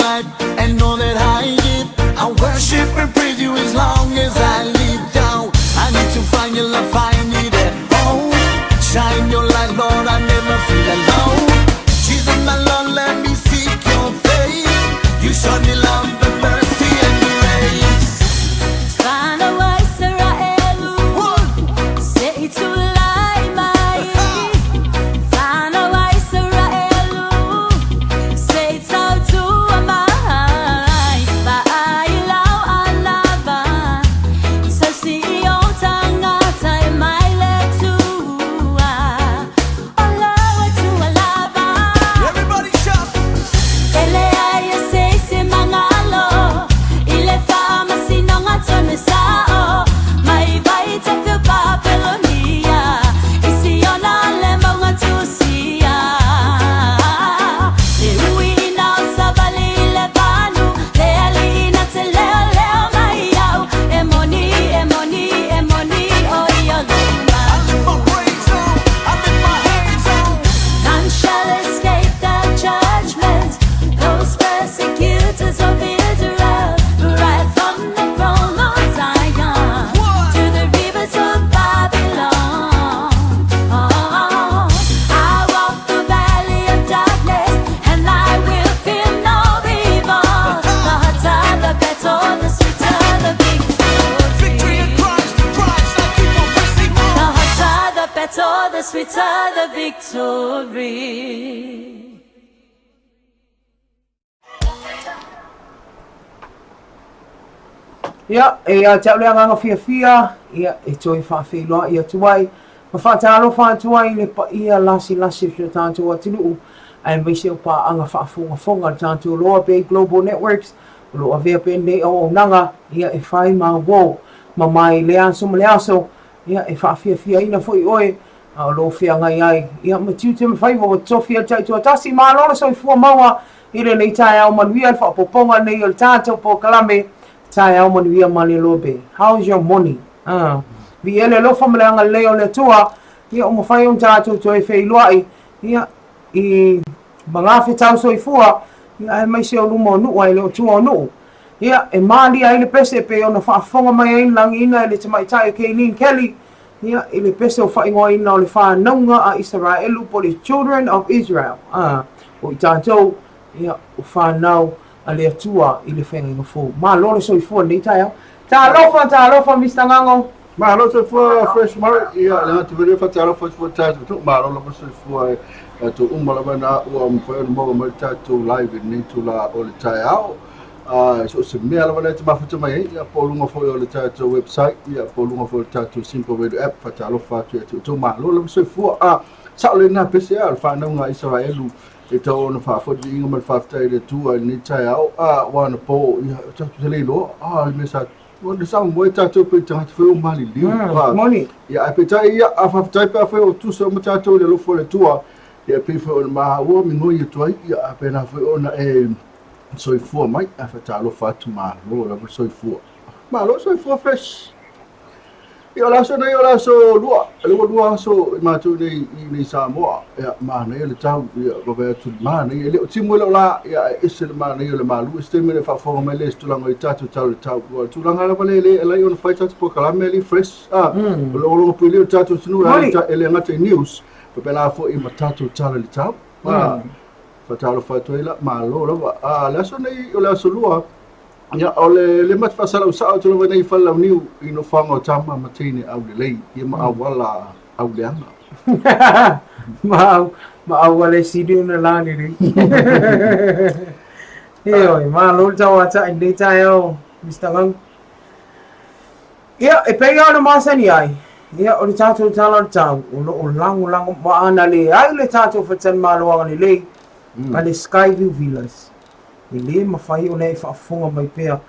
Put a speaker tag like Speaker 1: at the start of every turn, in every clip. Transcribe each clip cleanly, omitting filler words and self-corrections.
Speaker 1: life and all that I give. I worship and praise you as long as I live down. I need to find your love, find it at home. Shine your light, Lord, I never feel alone. Jesus, my Lord, let me seek your face. You showed me love and mercy and grace. Everybody shout. I lift my praise on, I lift my hands on.
Speaker 2: None shall escape the judgment. Those persecutors of Israel, right from the throne of Zion to the rivers of Babylon. Oh, I walk the valley of darkness, and I will fear no evil. The hotter the battle, the sweeter the
Speaker 1: Victory in
Speaker 2: victory.
Speaker 1: Christ, Christ, I keep on pressing
Speaker 2: The
Speaker 1: on.
Speaker 2: hotter the battle, the sweeter the victory.
Speaker 3: Ia, e ia te au le agaga fiafia, ia, e toe faafeiloai atu ai, ma faatalofa atu ai i le paia lasilasi o si o tatou atunuu, aemaise o paaga faafogafoga a le tatou Loa Bay Global Networks, o lo o avea pea lenei auaunaga, ia, e fai ma uo ma mai i lea aso ma le aso, ia, e faafiafiaina foi oe, a o lo o feagai ai, ia, ma tiute ma faiva ua tofi e le taitoatasi. Malo le soifua maua i lenei taeao manuia le faaopoopoga lenei o le tatou polokalame Taeao Manuia ma le Lobe. How's your morning? Ah, viia le alofa ma le agalelei o le Atua, ia ua mafai ona tatou toe feiloai, ia, i magafetau soifua, ia, aemaise o luma o nuu ae le o tua o nuu. Ia, e malia ai le pese e pei ona faafofoga mai ai le lagiina e le tamaitai o Kayleen Kelly, ia, i le pese o faaigoaina o le whanauga a Isaraelu po le Children of Israel. Ah, o i tatou, ia, o whanau a le Atua i le feagaiga fou. Malo le soifua i lenei taeao. Talofa, talofa Mister Gago.
Speaker 4: Malo soifua Fresh Murray. Ia, le gata foi lea, faatalofa atu foi i le tatou atunuu. Malo lava soifua e tatou uma lava na ua mafai ona maua mai le tatou live i lenei itula o le taeao. Uh, so o se mea lava lea e te mafuta mai ai, ia, po o luga foi o le tatou website, ia, po o luga foi o le tatou Simple Radio app, faatalofa atu ia te outou. Malo lava soifua. Ah, sao lena pese a o le whanau a Isaraelu e tau ona faafoi le viiga ma le faafetai i le Atua i lenei taeao, a ua anapo, ia, tatou te le iloa, a le mea sa ua le samomoe tatou pei tagata foi o maliliu, a,
Speaker 3: Moni.
Speaker 4: ia, ae peitai, ia, a faafetai pe afai o tusa uma tatou i le alofa o le Atua, ia, pei foi ona maua migoi atu ai, ia, a pēlā foi ona e soifua mai, ae faatalofa atu, malo lava le soifua. Malo le soifua fresh. Ia, o le aso nei o le aso lua, le ua lua aso i matou nei i nei Samoa. Ia, manaia le tau, ia, vaavaai atu i le manaia. E le o timu e le o la, ia, ae ese le manaia o le malu. I se taimi ona e faafofoga mai lea i se tulaga i tatou tala i le tau. Aua o le tulaga lava lea e le alai ona fai tatou polokalame alii fresh. A, o logologo pui lea o le tatou atunuu e le gata i news, faapena foi ma tatou tala i le tau. A, faatalofa atu ai la, malo lava. A, le aso nei o le aso lua, Ia, o le le mate faasalau sao atu lava nei i Falelauniu i nofoaga o tama ma teine aulelei, ia ma auala auleaga.
Speaker 3: Ma au, ma auala e sili ona lalelei. Ioe, malo le tauatai i lenei taeao, Mister Gau. Ia, e pei lava ona masani ai, ia, o le tatou tala o le tau, o lo o lagolago ma ana leai le tatou faletalimalo agalelei a le Skyview Villas. E lē mafai ona e faafofoga mai pea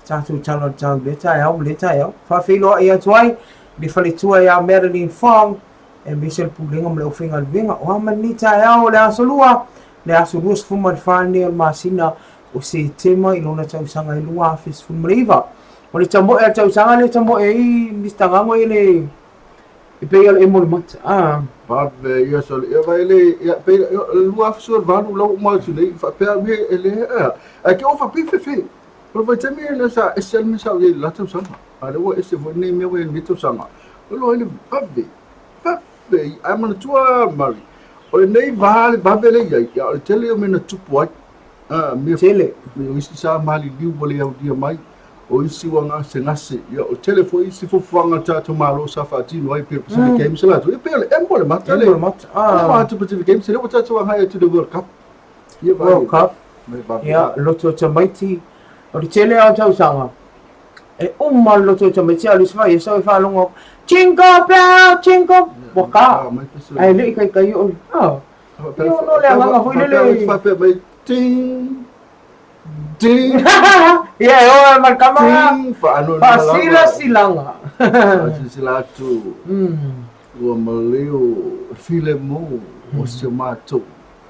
Speaker 3: tatou tala o le tau i lea taeao ma lea taeao. Faafeiloai atu ai le faletua ia Madeline Fong, aemaise o le Pulega ma le Aufaigaluega. O a ma lenei taeao o le Aso Lua, le aso 24 lenei o le masina o Setema i lona tausaga e 2019. O le tamoe a le tausaga lea e tamoe ai Mister Gago e le e pei o le emo le mata. Ah.
Speaker 4: Vave ia sole ia vai le ia pe 2018 lau uma atu nei faapea me e le a ai ke ofa pe fe fe o le vaitaimi e le sa ese le mea sa i la tausaga a le ua ese foi nei mea ua i lenei tausaga o lo ai le vave vave ae manatua Murray o lenei va le vave le i ai ia o le tele o mea na tupu ai a mea
Speaker 3: Tele.
Speaker 4: o isi sa maliliu ua le aulia mai o isi ua gasegase ia o tele foi isi fuafuaga a le tatou Malo sa faatino ai pei o le Pacific Games e latou ia pei o le emo o le mata le
Speaker 3: Emo o le mata, ah.
Speaker 4: emo atu Pacific Games lea ua tatou agai atu i le World Cup ia vai
Speaker 3: World Cup.
Speaker 4: mai vave
Speaker 3: Ia, loto tamaiti. O le tele lava o tausaga, e uma le loto tamaiti a o le isi vaiaso e faalogo atu, Jingle bell, jingle, ua ka.
Speaker 4: mai pese
Speaker 3: Ae le i kaikai o le, ah. Ia, ono o le agaga foi lele.
Speaker 4: Faapea mai ting ting
Speaker 3: Ia, e o ma le kama.
Speaker 4: ting faanoanoa lava.
Speaker 3: Faasilasilaga.
Speaker 4: Faasilasila atu ua malio filemu o si o matou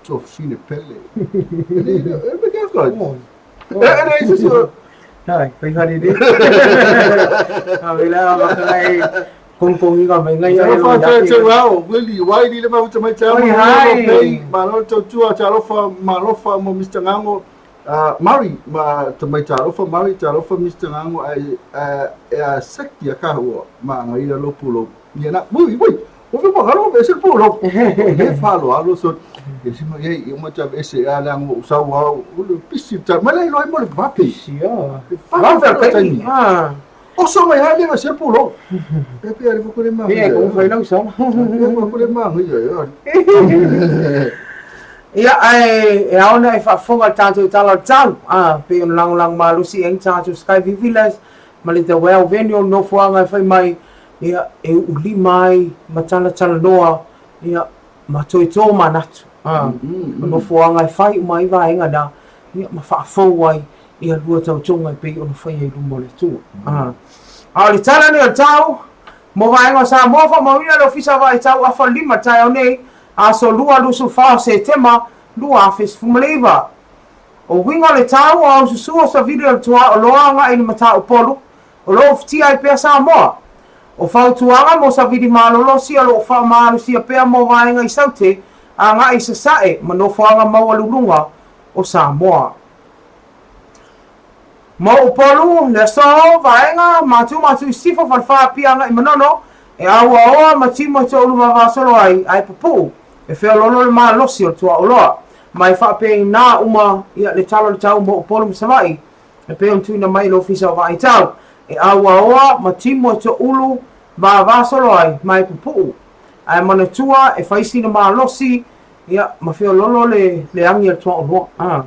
Speaker 4: tuafafine pele. E le e me ke ko. E e le se se.
Speaker 3: Hai, fai fale le. A vela ma kai kongkongi ka mai ngai ai
Speaker 4: lo. Fa te wao, Willy, wai le mafuta mai te
Speaker 3: Oi, hai.
Speaker 4: Pei, malo tautua, talofa, malofa mo Mr. Ngango. Murray, ma tamai talofa Murray, talofa Mr. Ngango ai e a seki a kahua, ma ngai lo pulo. Ia na, ui, ui, o fe ma galo ve se pulo. Le fa lo alo so. E si mo ye, o ma ta ese a le ango sa wa, o le pisi ta, ma le lo ai mo le vape.
Speaker 3: Sia.
Speaker 4: Vape
Speaker 3: Vape kai. Ah.
Speaker 4: O so mai hai le se pulo. E pe ale ko le ma.
Speaker 3: Ia, ko fai lau sa.
Speaker 4: Ko le ma ngai ia.
Speaker 3: Ia, ae e ao ona e faafofoga le tatou tala o le tau, a, pei ona lagolago malosi ai tatou Skyview Villas ma le The Well Venue o le nofoaga e fai mai, ia, e uulima ai ma talatalanoa, ia, ma toe tō manatu, a, o nofoaga e fai uma ai vaega na, ia, ma faafou ai ia lua tautoga e pei ona faia i luma o le Atua. A, a o le tala nei o le tau, mo vaega o Samoa, faamauina le Ofisa Vaai Tau Afa 5 taeao nei, Aso 2 24 o Setema 2019. O uiga o le tau o aususu o savili o le tuaoloa agai i le Mataupolu, o lo o ufitia ai pea Samoa. O fautuaga mo savili malolosi o lo o faamalosia pea mo vaega i Saute agai i Sasae ma nofoaga maualuluga o Samoa. Mo Upolu, le aso, vaega, Matu Matu i Sisifo, Falefa, Apia agai i Manono, e auaoa ma timu e toulu vavasolo ai, ae pupuu, e feoloolo le malosi o le tuaoloa. Ma e faapeinā uma ia le tala o le tau mo Upolu ma Savaii, e pei ona tuuina mai e le Ofisa o Vaai Tau, e auaoa ma timu e toulu vavasolo ai, ma e pupuu. Ae manatua e fai sina malosi, ia, ma feoloolo le, le agi a le tuaoloa. A.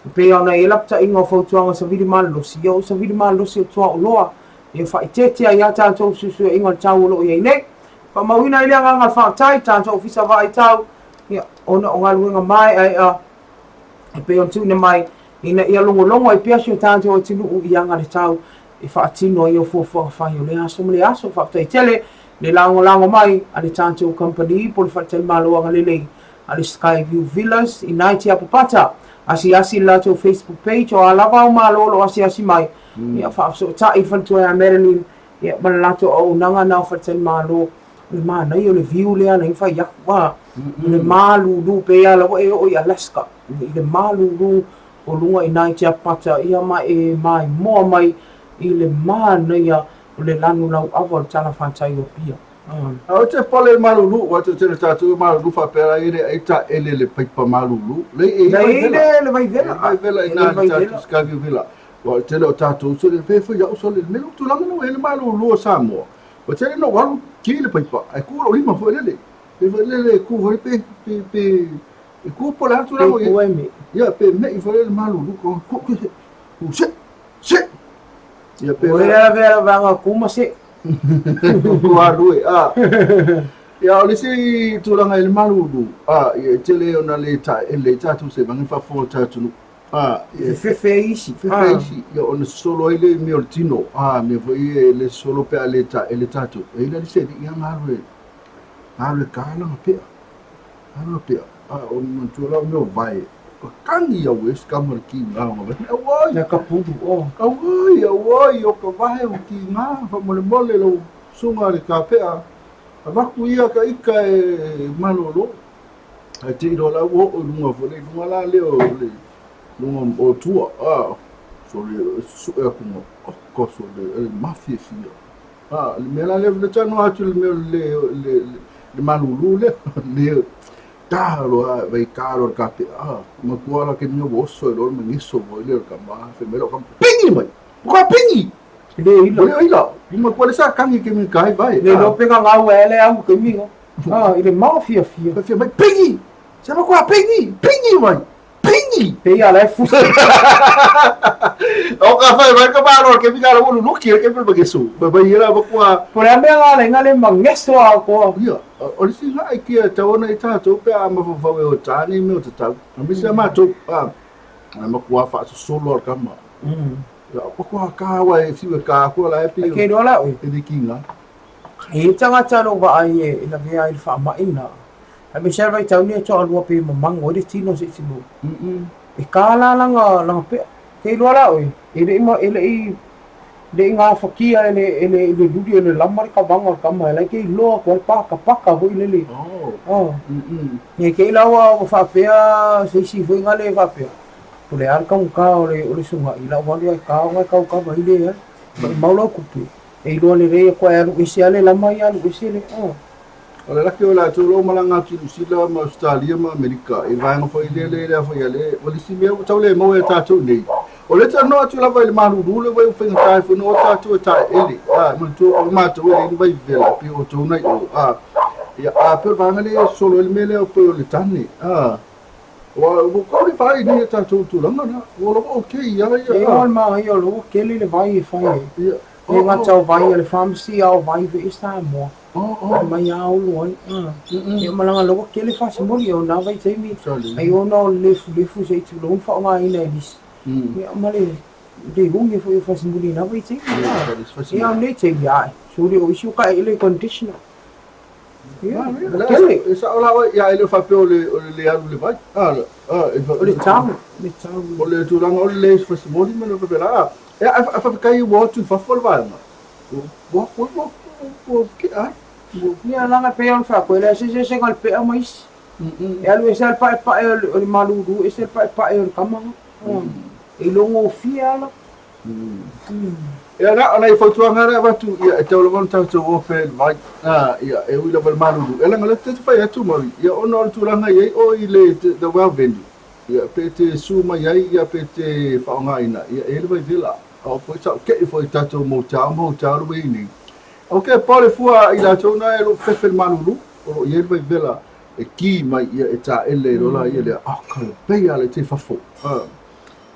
Speaker 3: E pei ona i ai lapataiga o fautuaga savili malolosi, ia o savili malolosi o tuaoloa, ia faaeteete ai lava tatou suesueaiga o le tau o lo o i ai nei. Faamauina ai le agaga o le faafetai i tatou Ofisa Vaai Tau, ia, ona o galuega maeaea e pei ona tuuina mai ina ia logologo ai pea si o tatou atunuu i aga le tau e faatino ai ia fuafuaga fai o lea aso ma lea aso. Faafetai tele le lagolago mai a le tatou kamupani po o le Faletalimalo Agalelei a le Skyview Villas i Nāitiapapata. Asiasi i le latou Facebook page o a lava au malo o lo o asiasi mai, ia faafesootai i le faletua ia Madeline ia ma le latou auaunaga na o faletalimalo. O le manaia o le view lea na fai aku a, o le malulu pei lava la ua e oo i Alaska i le malulu o luga i Nāitiapapata ia ma e maimoa mai i le manaia o le lanu lauava o le talafatai o Apia.
Speaker 4: A o te pale i malulu, ua te tele tatou i malulu faapea la i le ai taele le paipa malulu. Le e
Speaker 3: i le le vai vela.
Speaker 4: Vai vela i nā le tatou Skyview Villa. Ua tele o tatou sole fe foi au sole le mea tulaga no e le malulu o Samoa. Ua tele no walu ki le paipa. Ai ku lo lima foi lele. Pe foi lele ku foi pe pe pe e ku po le atu la
Speaker 3: mo. Pe me.
Speaker 4: Ya pe me i foi le malulu ko ku ku se se.
Speaker 3: Ya pe. Ua le vela vanga ku ma se.
Speaker 4: Ku alue, a. Ia, o le isi tulaga i le malulu, a, ia, e tele ona le taele i tatou sevaga i fafo o le tatou atunuu, a,
Speaker 3: ia, Fefefe isi.
Speaker 4: Fefefe isi, ia, ona sosolo ai lea i mea o le tino, a, mea foi ia e le sosolo pe a le taele tatou. E i ai la le isi alii lava na alu e, na alu e ka lana pea, ka lana pea, a, ona manatua la o mea o vae, ka kagi au e se kama le kiga o nga vae, auai!
Speaker 3: Ia ka pulu,
Speaker 4: oh. Auai, auai, o ka vae o kiga, faamolemole lau susuga le kapea. Avatu ia ka ika e malolo. Ae te iloa la ua oo i luga foi le luga la lea o le luga o tua. Ah, sole e susue atu ma oko sole e mafiafia. Ah, le mea la lea le talanoa atu i le mea o le le le malulu lea. Le ta loa vai ta loa le kape. Ah, matua la ke mea ua oso ai loa le mageso foi lea o le tama. Fai mai lou tama, Pengi mai! Matua pengi!
Speaker 3: Le ila.
Speaker 4: Le ila. I matua le sa kangi ke mea kai vai.
Speaker 3: Le iloa pe gagau ai le au taimi nga. Ah, i le mafiafia.
Speaker 4: Fai mai, Pengi! Sa matua pengi! Pengi mai! Pengi!
Speaker 3: Pe ia la e fusi.
Speaker 4: O ka fai mai ka malo ke mea la ulu luki ke mea mageso. Fai mai ia la matua.
Speaker 3: Po le a mea nga le nga le mageso a koa.
Speaker 4: Ia, o le isi nga ai kia tau ona i tātou pe a mafaufau e o tāne me o tatau. A misi a mātou, a, a matua whaasosolo al kama. Ia, matua kā wa e fiu e kā kua la e pi.
Speaker 3: Ke iloa la oe.
Speaker 4: E le kinga.
Speaker 3: E i tagata lo vaai e lavea ai le faamai na. Aemaise lava i tau nei toalua pe mamango ai le tino se i tulou. E ka la langa langa pea. Ke iloa la oe, e le i ma e le i le i gafatia e le e le le luli o le lama le kavaga o le tama e la e ke iloa atu ai le pakapaka foi lele. Oh. Ia te i la ua ua faapea se isi foi na le faapea, po o le a le taugata o le o le suga'i lau alu ae ka ona e tau kava ai le ai. Maumau lau tupe. E iloa lelei atu ae alu ese lava le lama ia alu ese le oh.
Speaker 4: O le laki o latou o lo o malaga atu i Niu Sila ma Ausetalia ma Amerika i le vaega foi lele lea foi a le o le isi mea ua tau le maua e tatou nei. O le talanoa atu lava i le malulu le ua faigata ai foi ona o tatou e taeele. A, manatua o matou e leai ni vai vevela pei o outou nai o. A, ia, a pei o le vaega lea e sosolo ai le mea lea pei o le tane. A, ua ua tau le vaai nei e tatou i le tulaga lena. Ua lava okay ia ia.
Speaker 3: E igoa le manaia o lea ua tele le vai e fai ai.
Speaker 4: Ia.
Speaker 3: E le gata o vai a le pharmacy a o vai foi i Samoa. Mai a olo ai. Ia ma laga lea ua tele fasimoli o na vaitaimi ai ona o le lefulefu se i tulou na faaaogaina e nisi. Ia ma le le umi foi o fasimoli i na vaitaimi. Ia o nei taimi ae sole o isi o taeele i conditioner. Ia ua tele.
Speaker 4: E sao la oe, ia e le o faapea o le o le le alu i le vai.
Speaker 3: O le tau, le tau.
Speaker 4: O le tulaga o le le fasimoli ma le faapena. Ia ae faafetai ua o atu i fafo le vaega. Ua ua ua ua kea ai.
Speaker 3: Ia leaga e pei ona fai atu, e leai se eseesega o le pea ma isi. E alu ese lava le paepae o le malulu, ese le paepae o le tama lena. E iloa gofie lava la.
Speaker 4: Ia na o nai fautuaga lea e avatu, ia e tatau lava ona tatou o pea i le vai. Ia e ui lava i le malulu. E leaga o lea ta te fai atu Marie, ia ona o le tulaga e i ai oe i le the well venue. Ia pe te su mai ai, ia pe te faaaogaina, ia e i ai le vai vela. A o foi sa ou keʻi foi i tatou motel ma hotel ua i ai nei. Ok, pau le fua i latou na e lo o fefe i le malulu, o lo o i ai le vai vela e ki mai ia e taele ai loa laia lea, oh ka pei lava le te i fafo.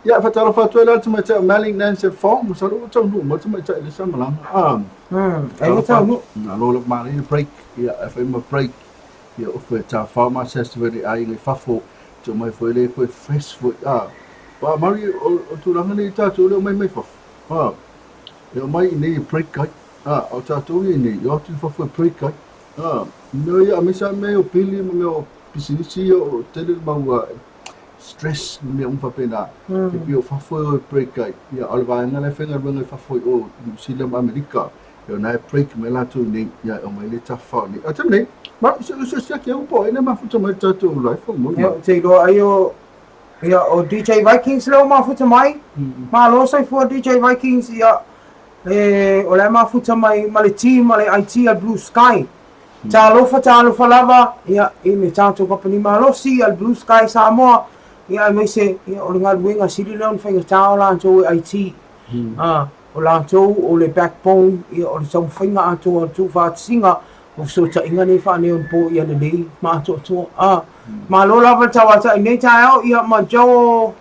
Speaker 4: Ia, e faatalofa atu ai la i le tamaitai o Mali Nancy Fong, masalo ua taunuu mai le tamaitai i le sa malaga.
Speaker 3: Ai ua taunuu.
Speaker 4: Malo lava manaia break, ia e fai ma break, ia ofu e tafao ma asiasi foi i le aiga i fafo, te omai foi lea toe fresh foi a. Aua Mari o o tulaga nei i tatou lea omai mai fafo a, e omai i nei e break ai a, a o tatou ia i nei e o atu i fafo e break ai a. Mea ia aemaise lava mea ia o pili ma mea o pisinisi ia o tele le mau stress ma mea uma faapena. E pei o fafo e o e break ai, ia a o le vaega la e faigaluega i fafo i o i Niu Sila ma Amerika, Ia na e break mai latou nei, ia e omai le tafafao nei. A taimi nei, ma se se se ke upo ai le mafuta mai tatou life o mo.
Speaker 3: Ia, te iloa ai o ia o DJ Vikings lea ua mafuta mai. Malo soifua DJ Vikings ia e o la e mafuta mai ma le team a le IT a le Blue Sky. Talofa talofa lava ia i le tatou kamupani malosi a le Blue Sky Samoa ia aemaise ia o le galuega sili lea ona faigata o latou e IT. Ā, o latou o le backbone, ia, o le taumafaiga atoa o le tuufaatasiga o fesootaiga nei faaneionapo ia lelei ma atoatoa. Ā, malo lava le tauatai i lenei taeao, ia, ma Joe,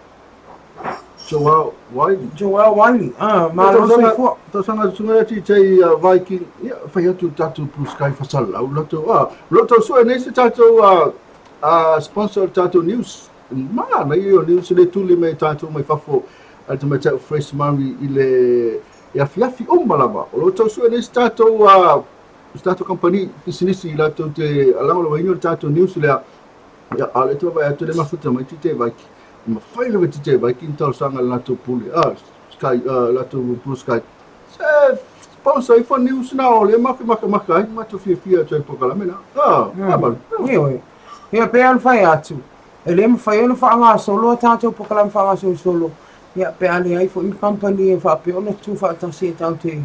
Speaker 4: Joel Wiley.
Speaker 3: Joel Wiley, ā, malo soifua.
Speaker 4: Tausaga susuga lea TJ Viking, ia, fai atu le tatou Blue Sky faasalalau latou, ā, o lo o tau sue nei se tatou sponsor o le tatou news, manaia o news le tuli mai tatou mai fafo a le tamaitai o Fresh Murray i le e afiafi uma lava. O lo o tau sue nei se tatou se tatou kamupani pisinisi i latou te lagolagoina le tatou news lea. Ia, a o le toe vaai atu le mafuta mai TJ Vaiki. E mafai lava e TJ Vaiki ni talosaga i le latou pule, Sky, latou Blue Sky. Se sponsor ifo news na o le ma te makamaka ai ma te fiafia atu ai polokalame na. Ah, Malu.
Speaker 3: Ioe. Ia pei ona fai atu, e le mafai ona faagasolo a tatou polokalame faagasolosolo, ia pe a leai foi ni kamupani e faapea ona tutu faatasi e tatou te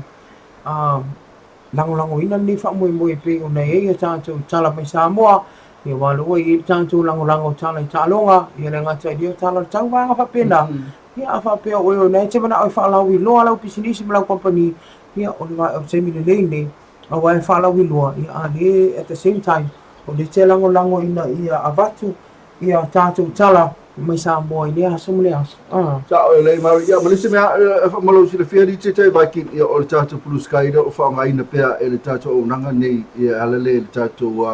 Speaker 3: lagolagoina lenei faamoemoe e pei ona i ai a tatou tala mai Samoa, ia aua o lea ua i ai le tatou lagolago tala i taaloga, ia le gata i lea o tala o le tau vaega faapena. Ia a faapea o oe o lena e te manao e faalauiloa lau pisinisi ma lau kamupani, ia o le taimi lelei lenei aua e faalauiloa, ia a lea at the same time o lea e te lagolago ina ia avatu ia tatou tala mai Samoa i lea aso ma lea aso.
Speaker 4: Ah. Sao lelei Maru. Ia ma le isi mea ma lou silafia DJ Viking, ia o le tatou Blue Sky lea o faaaogaina pea e le tatou auaunaga nei ia e ala lea i le tatou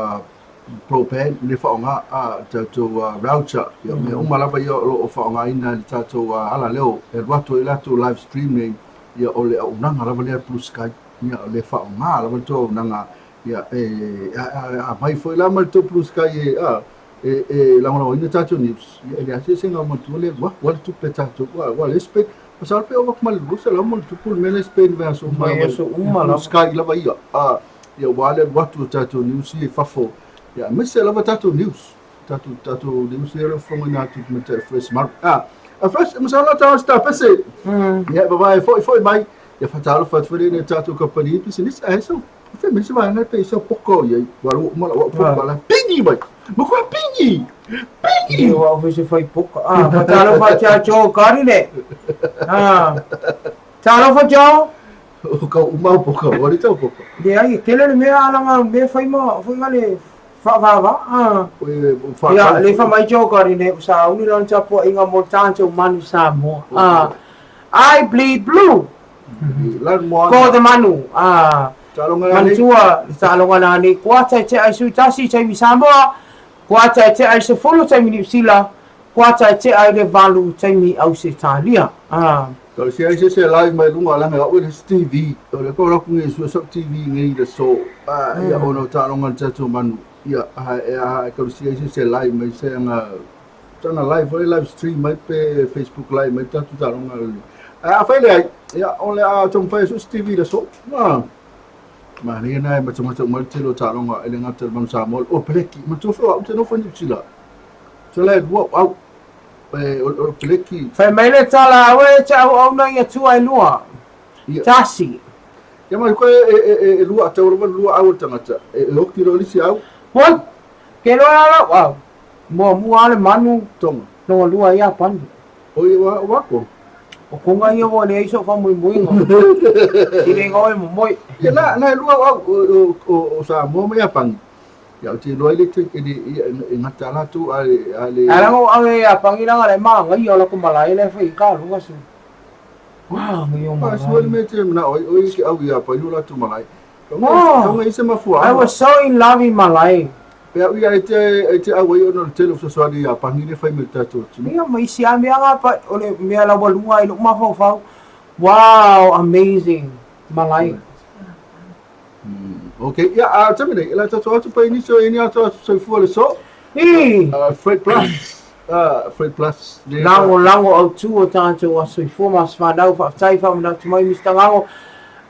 Speaker 4: broadband le faaaoga a le tatou router ia mea uma lava ia o lo o faaaogaina e le tatou alaleo e alu atu ai latou live stream nei ia o le auaunaga lava lea Blue Sky ia o le faaaoga lava le tou auaunaga ia e aumai foi la ma le tou Blue Sky e a e e lagolagoina tatou news ia e leai se eseesega manatua le alu atu a le tupe tatou ua le spend masalo pe ova atu ma le 200 ma ona tupu le mea lea e spend i vaiaso uma
Speaker 3: Vaiaso uma
Speaker 4: lava. Sky lava ia a ia aua le alu atu o tatou news ia i fafo ia aemaise lava tatou news tatou tatou news ia o lo o fofogaina atu i le Fresh Maru a a Fresh masalo ta o se tapese ia e vavae foi foi mai ia faatalofa atu foi lea i tatou kamupani pisinisi ae sau fai mai se vaega pe sau poka o iai ua ua uma ua poka la pingi mai ma koe pingi pingi
Speaker 3: Ia ua ofisi fai poka. Ah, faatalofa atu ia Joe Karine. Ah. Talofa Joe.
Speaker 4: O kau uma o poka, ua le tau poka.
Speaker 3: Leai, e tele le mea alanga mea fai ma foi le faavava. Ah. Ia, le fa mai Joe Karine, ua sauni lana tapuaiga mo le tatou manu Samoa. Ah. I bleed blue. Ko te manu. Ah. Manatua, le taaloga nanei, kuata e tea i sui tasi i taimi Samoa, kuata e tea i 10 taimi Niu Sila, kuata e tea i le 8 taimi Ausetalia. Ah.
Speaker 4: Tau sia se se live mai lunga langa o le TV. O le ko roku ngi su so TV ngi le so. Ah ia ona taaloga le tatou manu. Ia a e a tau sia se se live mai se anga tana live foi live stream mai pe Facebook live mai tatou taaloga le. A fai le ai. Ia o le a taumafai su TV le so. Ah. Manaia na e matamata uma le tele o taaloga e le gata i le manu Samoa. O peleki, manatua foi o au te nofo i Niu Sila. Tala e lua o au. E, o, o peleki.
Speaker 3: Fai mai le tala, aua e te auauna i atua e lua.
Speaker 4: Ia.
Speaker 3: Tasi.
Speaker 4: Ia mai koe e, e, e, e lua atau lava lua au o le tagata. E, e oki loa le isi au.
Speaker 3: What? Ke loa la lau au. Muamua le manu.
Speaker 4: Tonga.
Speaker 3: Lona lua Iapani.
Speaker 4: O ia wa, wa ko.
Speaker 3: O konga ia ua leai so'u faamoemoega. Sili ina oe momoe.
Speaker 4: Ia na, na e lua o au, o, o, o, o Samoa ma Iapani. Ia ou te iloa ai le te, e, e, e gata latou a le, a le.
Speaker 3: Ae leaga o au e Iapani leaga la e magaia o latou malae la e fai ai taaloga su. Magaia o
Speaker 4: malae. Sua le mea e te manao ai, oi ke au Iapani o latou malae.
Speaker 3: Oh.
Speaker 4: Kaunga i se mafuaaga.
Speaker 3: I was so in love i malae.
Speaker 4: Pe au ia e te, e te au ai ona o le tele o fesoasoani i Iapani lea e fai mai i le tatou atunuu.
Speaker 3: Ia ma isi lava mea na, but o le mea laualuga i lou mafaufau, wow, amazing, malae.
Speaker 4: Ok, ia, a taimi nei, e la tatou atu pe nisi o ini atu atu soifua le so.
Speaker 3: Ii!
Speaker 4: Freight Plus, Freight Plus.
Speaker 3: Lagolago autu o tatou aso soifua ma aso fanau, faafetai faamanatu mai Mister Gago.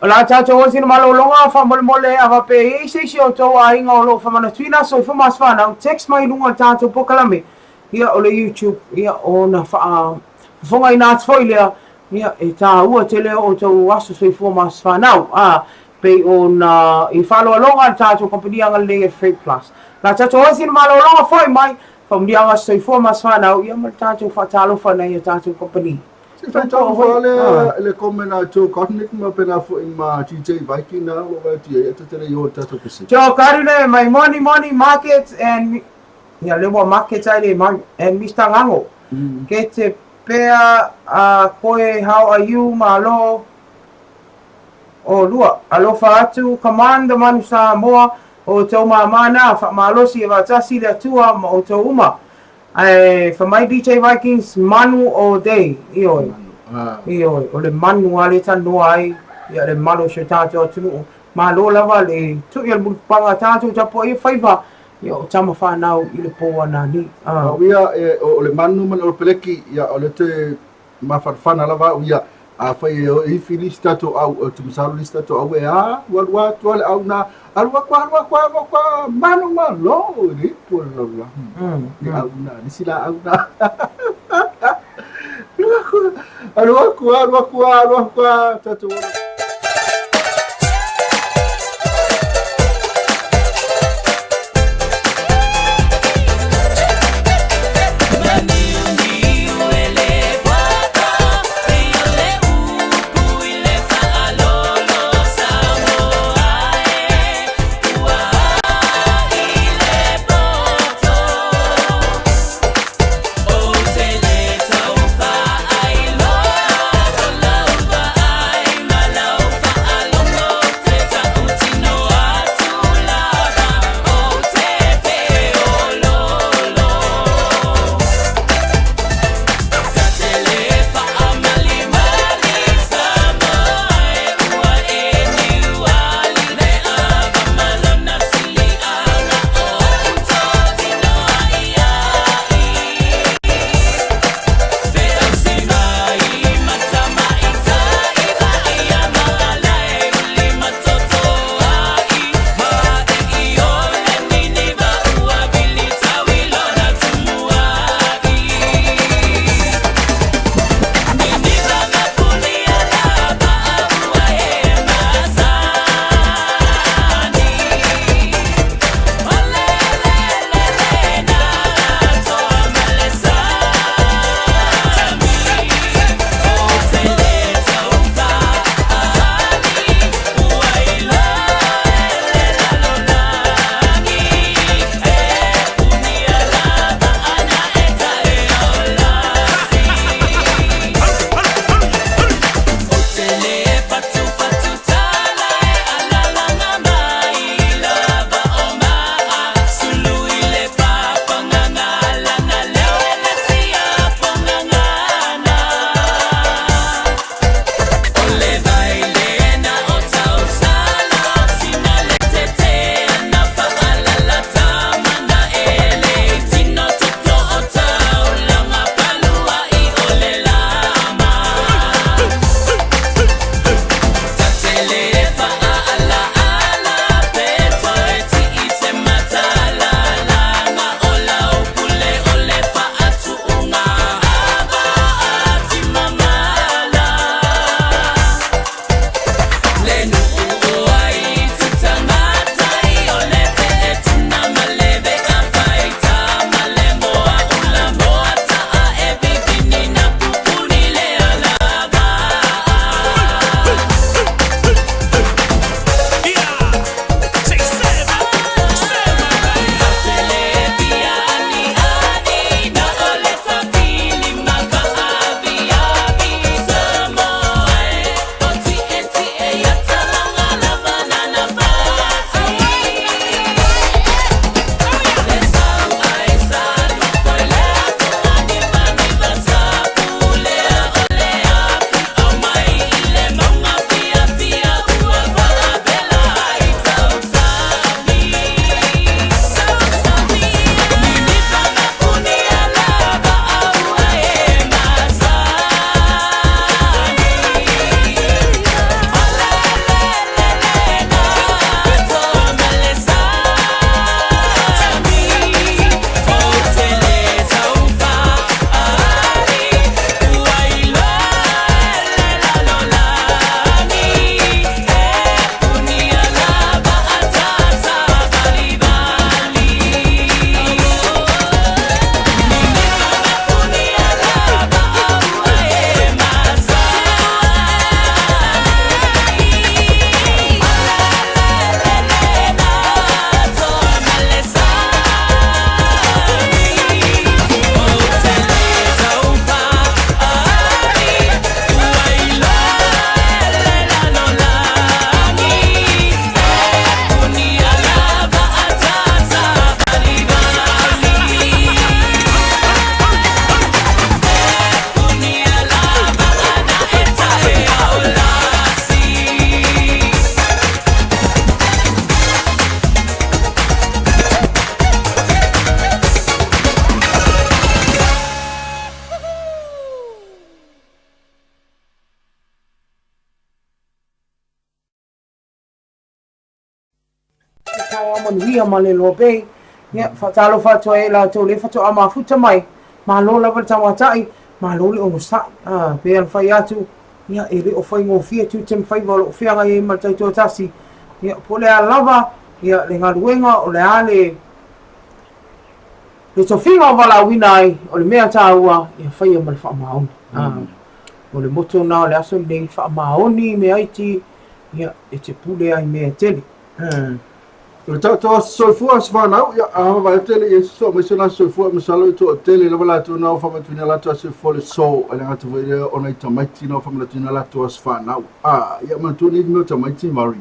Speaker 3: O la tatou osi na malologa faamolemole a faapea e i ai se isi o outou aiga o lo o faamanatuina aso soifua ma aso fanau, text mai i luga o le tatou polokalame, ia o le YouTube, ia ona faafofogaina atu foi lea, ia e taua tele o outou aso soifua ma aso fanau. A pei ona i faaaloaloga le tatou kamupani agalelei e Freight Plus. La tatou osi na malologa foi mai, faamanuiaga soifua ma aso fanau, ia ma le tatou faatalofa nai a tatou kamupani.
Speaker 4: Se whai tau le, le comment a Joe Cotnick ma pena foi ma DJ Viking na o vai atu ia te tere i o tatou pese.
Speaker 3: Joe Karune, my money money markets and ia le ua markets ai le mai and Mr Ngango. Ke te pea a koe how are you malo o lua. Alofa atu, come on the manu Samoa, o outou māmā nā, faamalosi e vaatasi le Atua ma outou uma. Ae fa mai DJ Vikings manu all day, ioe, ioe, o le manu lava lea e talanoa ai, ia le malu o si o tatou atunuu. Malo lava le tui o le mulipapaga a tatou tapuai e faiva, ia o tama fanau i le po a nani.
Speaker 4: Au ia, o le manu ma le olopeleki, ia o le toe mafanafana lava au ia. Afai e o ifi le isi tatou au, ou te masalo le isi tatou au e alu alu atu lava le au lena, alu atu alu atu alu atu lava, manumalo i le ipu o le lalolagi. Le au lena, le isi laau lena. Alu atu, alu atu, alu atu, alu atu, tatou ola.
Speaker 3: taeao manuia ma Leloa Bay. Ia, faatalofa atu ai i latou lea faatoa mafuta mai, malo lava le tauatai, malo le onosai. A, pei ona fai atu, ia, e le o faigofie tiute ma faiva o lo o feagai ai ma le taitoatasi. Ia, po o le a lava, ia, le galuega, o le a le, le tofiga o valaauina ai, o le mea taua, ia faia ma le faamaoni. A, o le motto lena o le aso lenei, faamaoni i meaiti, ia, e te pule ai i mea e tele.
Speaker 4: O le tatou aso soifua, aso fanau, ia, a vaavaai atu e le i ai se soa mai se aso soifua, masalo e toatele lava latou na ua faamanatuina latou aso soifua le so, e le gata foi lea o nai tamaiti na ua faamanatuina latou aso fanau. A, ia manatua nei mea o tamaiti Murray.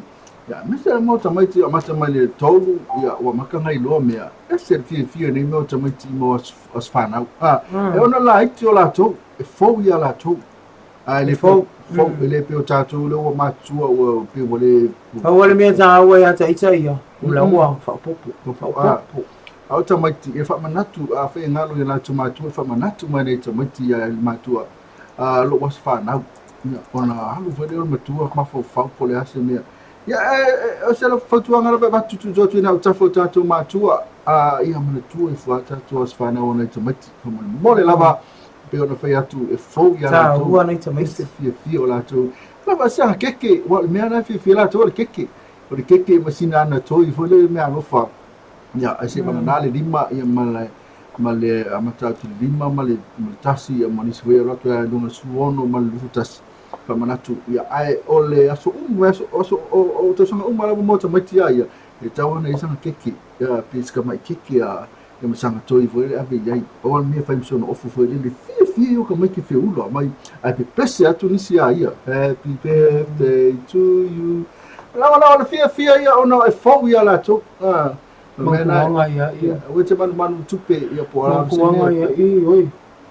Speaker 4: Ia, aemaise lava mea o tamaiti amata mai le 3, ia, ua amata ona iloa mea. Ese le fiafia o nei mea o tamaiti mo aso, aso fanau. A, e ona laiti o latou, e fou ia latou. Ae le fou, fou, e le pei o tatou lea ua matutua ua pei ua le...
Speaker 3: Pau o le mea taua ia te ita ia, o la ua faaopoopo, faaopoopo.
Speaker 4: A o tamaiti, e faamanatu, afai e galo i latou matua, e faamanatu mai nei tamaiti ia i le matua, a lou aso fanau. Ia, ona alu foi lea o le matua mafaufau po o le a se mea. Ia, e, o se fautuaga lava e avatu tutu atu i nai autafa o tatou matua, a, ia manatua ifo lava tatou aso fanau o nai tamaiti. Faamolemole lava, pei ona fai atu e fou ia latou.
Speaker 3: Taua nai tamaiti.
Speaker 4: Se fiafia o latou. Lava se keke, ua o le mea na fiafia latou o le keke. O le keke ma sina ana toi foi le mea alofa. Ia, ai se vagana le lima ia ma le ma le amata atu le lima ma le ma le tasi ia ma nisi foi alu atu ai luga le 16 ma le 21. Faamanatu ia ae o le aso uma aso aso o, o tausaga uma lava mo tamaiti a ia e tau ana i sana keke ia pe se tamai keke a Ia ma saga toi foi le ave i ai. Pau lava le mea e fai ma si ona ofu foi lele, fiafia ia o tamaiti feula mai, ae pepese atu nisi a ia, Happy birthday to you. Lava lava le fiafia ia ona e fou ia latou. Ah,
Speaker 3: Mankuanga ia
Speaker 4: ia. Aua te manumanu tupe ia po o le a
Speaker 3: se mea. Mankuanga ia i oi.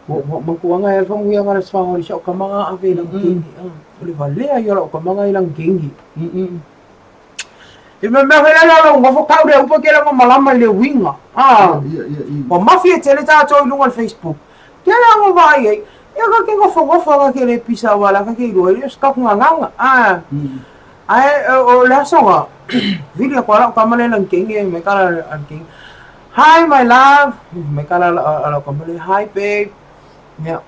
Speaker 3: Mankuanga ia famuiaga le soaga o le siao kamaga ave i lagi. O le valea ia o lau kamaga i lagi. I me mea foi lea lou nofo kau le upu ke lava malama i le uiga. Ah. Ua mafi e tele tatou i luga o le Facebook. Ke la ngo vai ai. Ia ka ke ngofo ngofo ka ke le pisa wala ka ke iloa i le ska ku nganganga. Ah. Ae o le aso nga vili aku ala kama le lang kenge me kala al kenge. Hi my love. Me kala ala kama le hi babe. Yeah.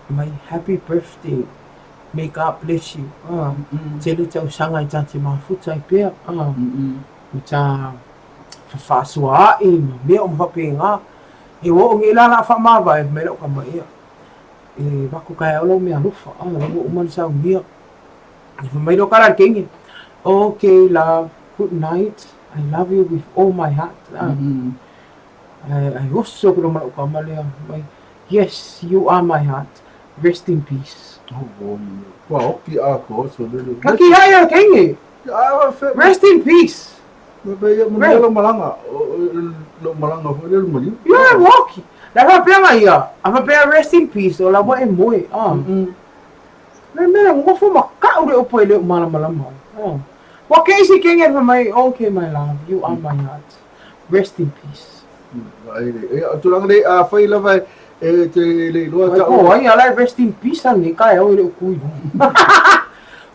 Speaker 3: My happy birthday. May God bless you. Ah, tele tausaga i tā te mafuta ai pea. Ah, ma tā whawhaasoa ai, ma mea o mawhapengā. E o o nge la la whamāwae, mai lau kama ia. E wako kai au lau mea alofa. Ah, lau o umana saunia. E wha mai lo kara kenge. Okay, love. Good night. I love you with all my heart. Ah. Ai oso ko lau kama lea. Mai, yes, you are my heart. Rest in peace.
Speaker 4: Oh, kua oki a ko so lele.
Speaker 3: Ka ki hai a kenge. Rest in peace.
Speaker 4: Me be ia mo lo malanga, lo malanga fo le mali.
Speaker 3: Ia oki. La fa pea mai ia. A fa pea rest in peace o la wa e moe. Ah. Me me ngofo ma ka ure opo e le malamalama. Ah. Wa ke isi kenge fa mai, okay my love, you are my heart. Rest in peace.
Speaker 4: Ai, a tulaga nei, afai lava e te le iloa
Speaker 3: ta. Ko ai ala rest in peace ani ka e o le kui.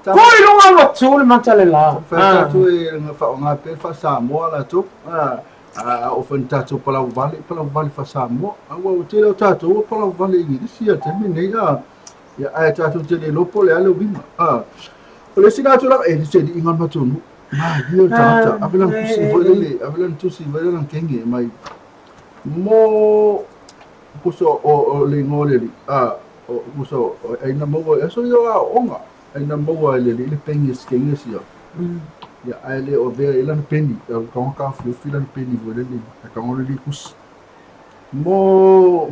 Speaker 3: Ko i lunga ua tū le mata le la.
Speaker 4: Whai tātou e nga whaonga pe wha Samoa la tō. A o whai tātou palau vale, palau vale wha Samoa. A ua o tēlā o tātou o palau vale Ingirisi a te nei a. Ia ae tātou te le lopo le ale winga. A o le sina atu la e se li inga matou nu. Ma ia le tagata ave lana tusi foi lele, ave lana tusi foi lana kenge mai mo puso o o le ingoa o le alii a o puso ai na maua e aso ia o aoaoga ai na maua e le alii le peni e sikenge sia ia ae le o avea i lana peni e tago taofiofi lana peni foi lele e tago le alii tusi mo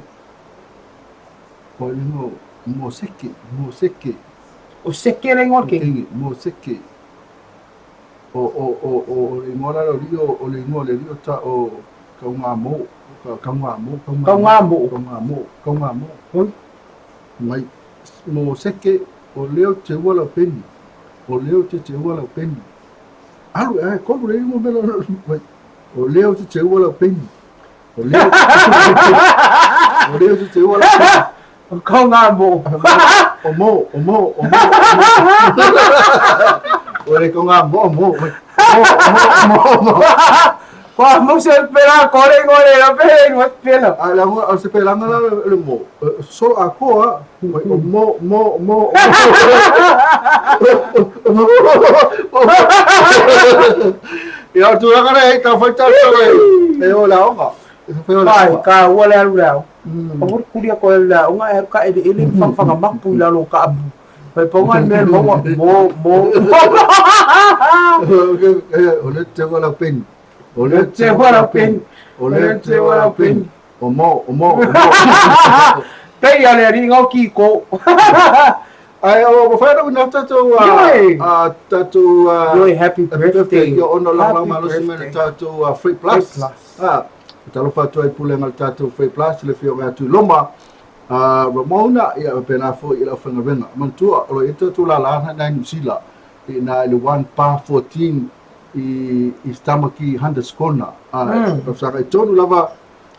Speaker 4: mo le ingoa mo seke mo seke
Speaker 3: O seke le ingoa o le kenge
Speaker 4: mo seke O, o, o, o, o le ingoa la o alii o, o le ingoa o le alii o ta, o Kaugamo, ka, Kaugamo,
Speaker 3: Kaugamo.
Speaker 4: Kaugamo, Kaugamo.
Speaker 3: Oi.
Speaker 4: Mai, mo seke, o leo te ua lau peni, o leo te te ua lau peni. Alu, e, kolu le ingoa mea la, mai, o leo te te ua lau peni, o leo, o leo te te ua lau peni.
Speaker 3: O Kaugamo.
Speaker 4: O mo, o mo, o mo, o mo. O le Kaugamo, o mo, o mo, o mo, o mo.
Speaker 3: Ko mo se pela ko le ko le la pe no pela.
Speaker 4: A la o se pela la le mo. So a ko a mo mo mo. Ia tu la kana e ta fai ta e e o la onga. E fai o la.
Speaker 3: Ai ka ua le alu le au. O mo kulia ko le onga e ka ele ele fanga mapu la lo ka abu. Fai ponga le mea maua mo mo.
Speaker 4: O le te wala pen. O
Speaker 3: le te wala pen.
Speaker 4: O le te wala pen. O mo, o mo, o mo.
Speaker 3: Pei a le ari ngau ki ko.
Speaker 4: Ai o mo whaina una tātou a tātou
Speaker 3: Yoi, happy birthday.
Speaker 4: Ia ono la lau malosi mai le tātou Free Plus. Ah, talofa atu ai pule ngal tātou Free Plus le fio atu loma. Ramona, ia faapena foi i le aufaigaluega. Manatua, o lo o i ai tatou lala na i Niu Sila, i ina i le 1 pa 14 i i Tamaki Hunters Corner. A fesagai tonu lava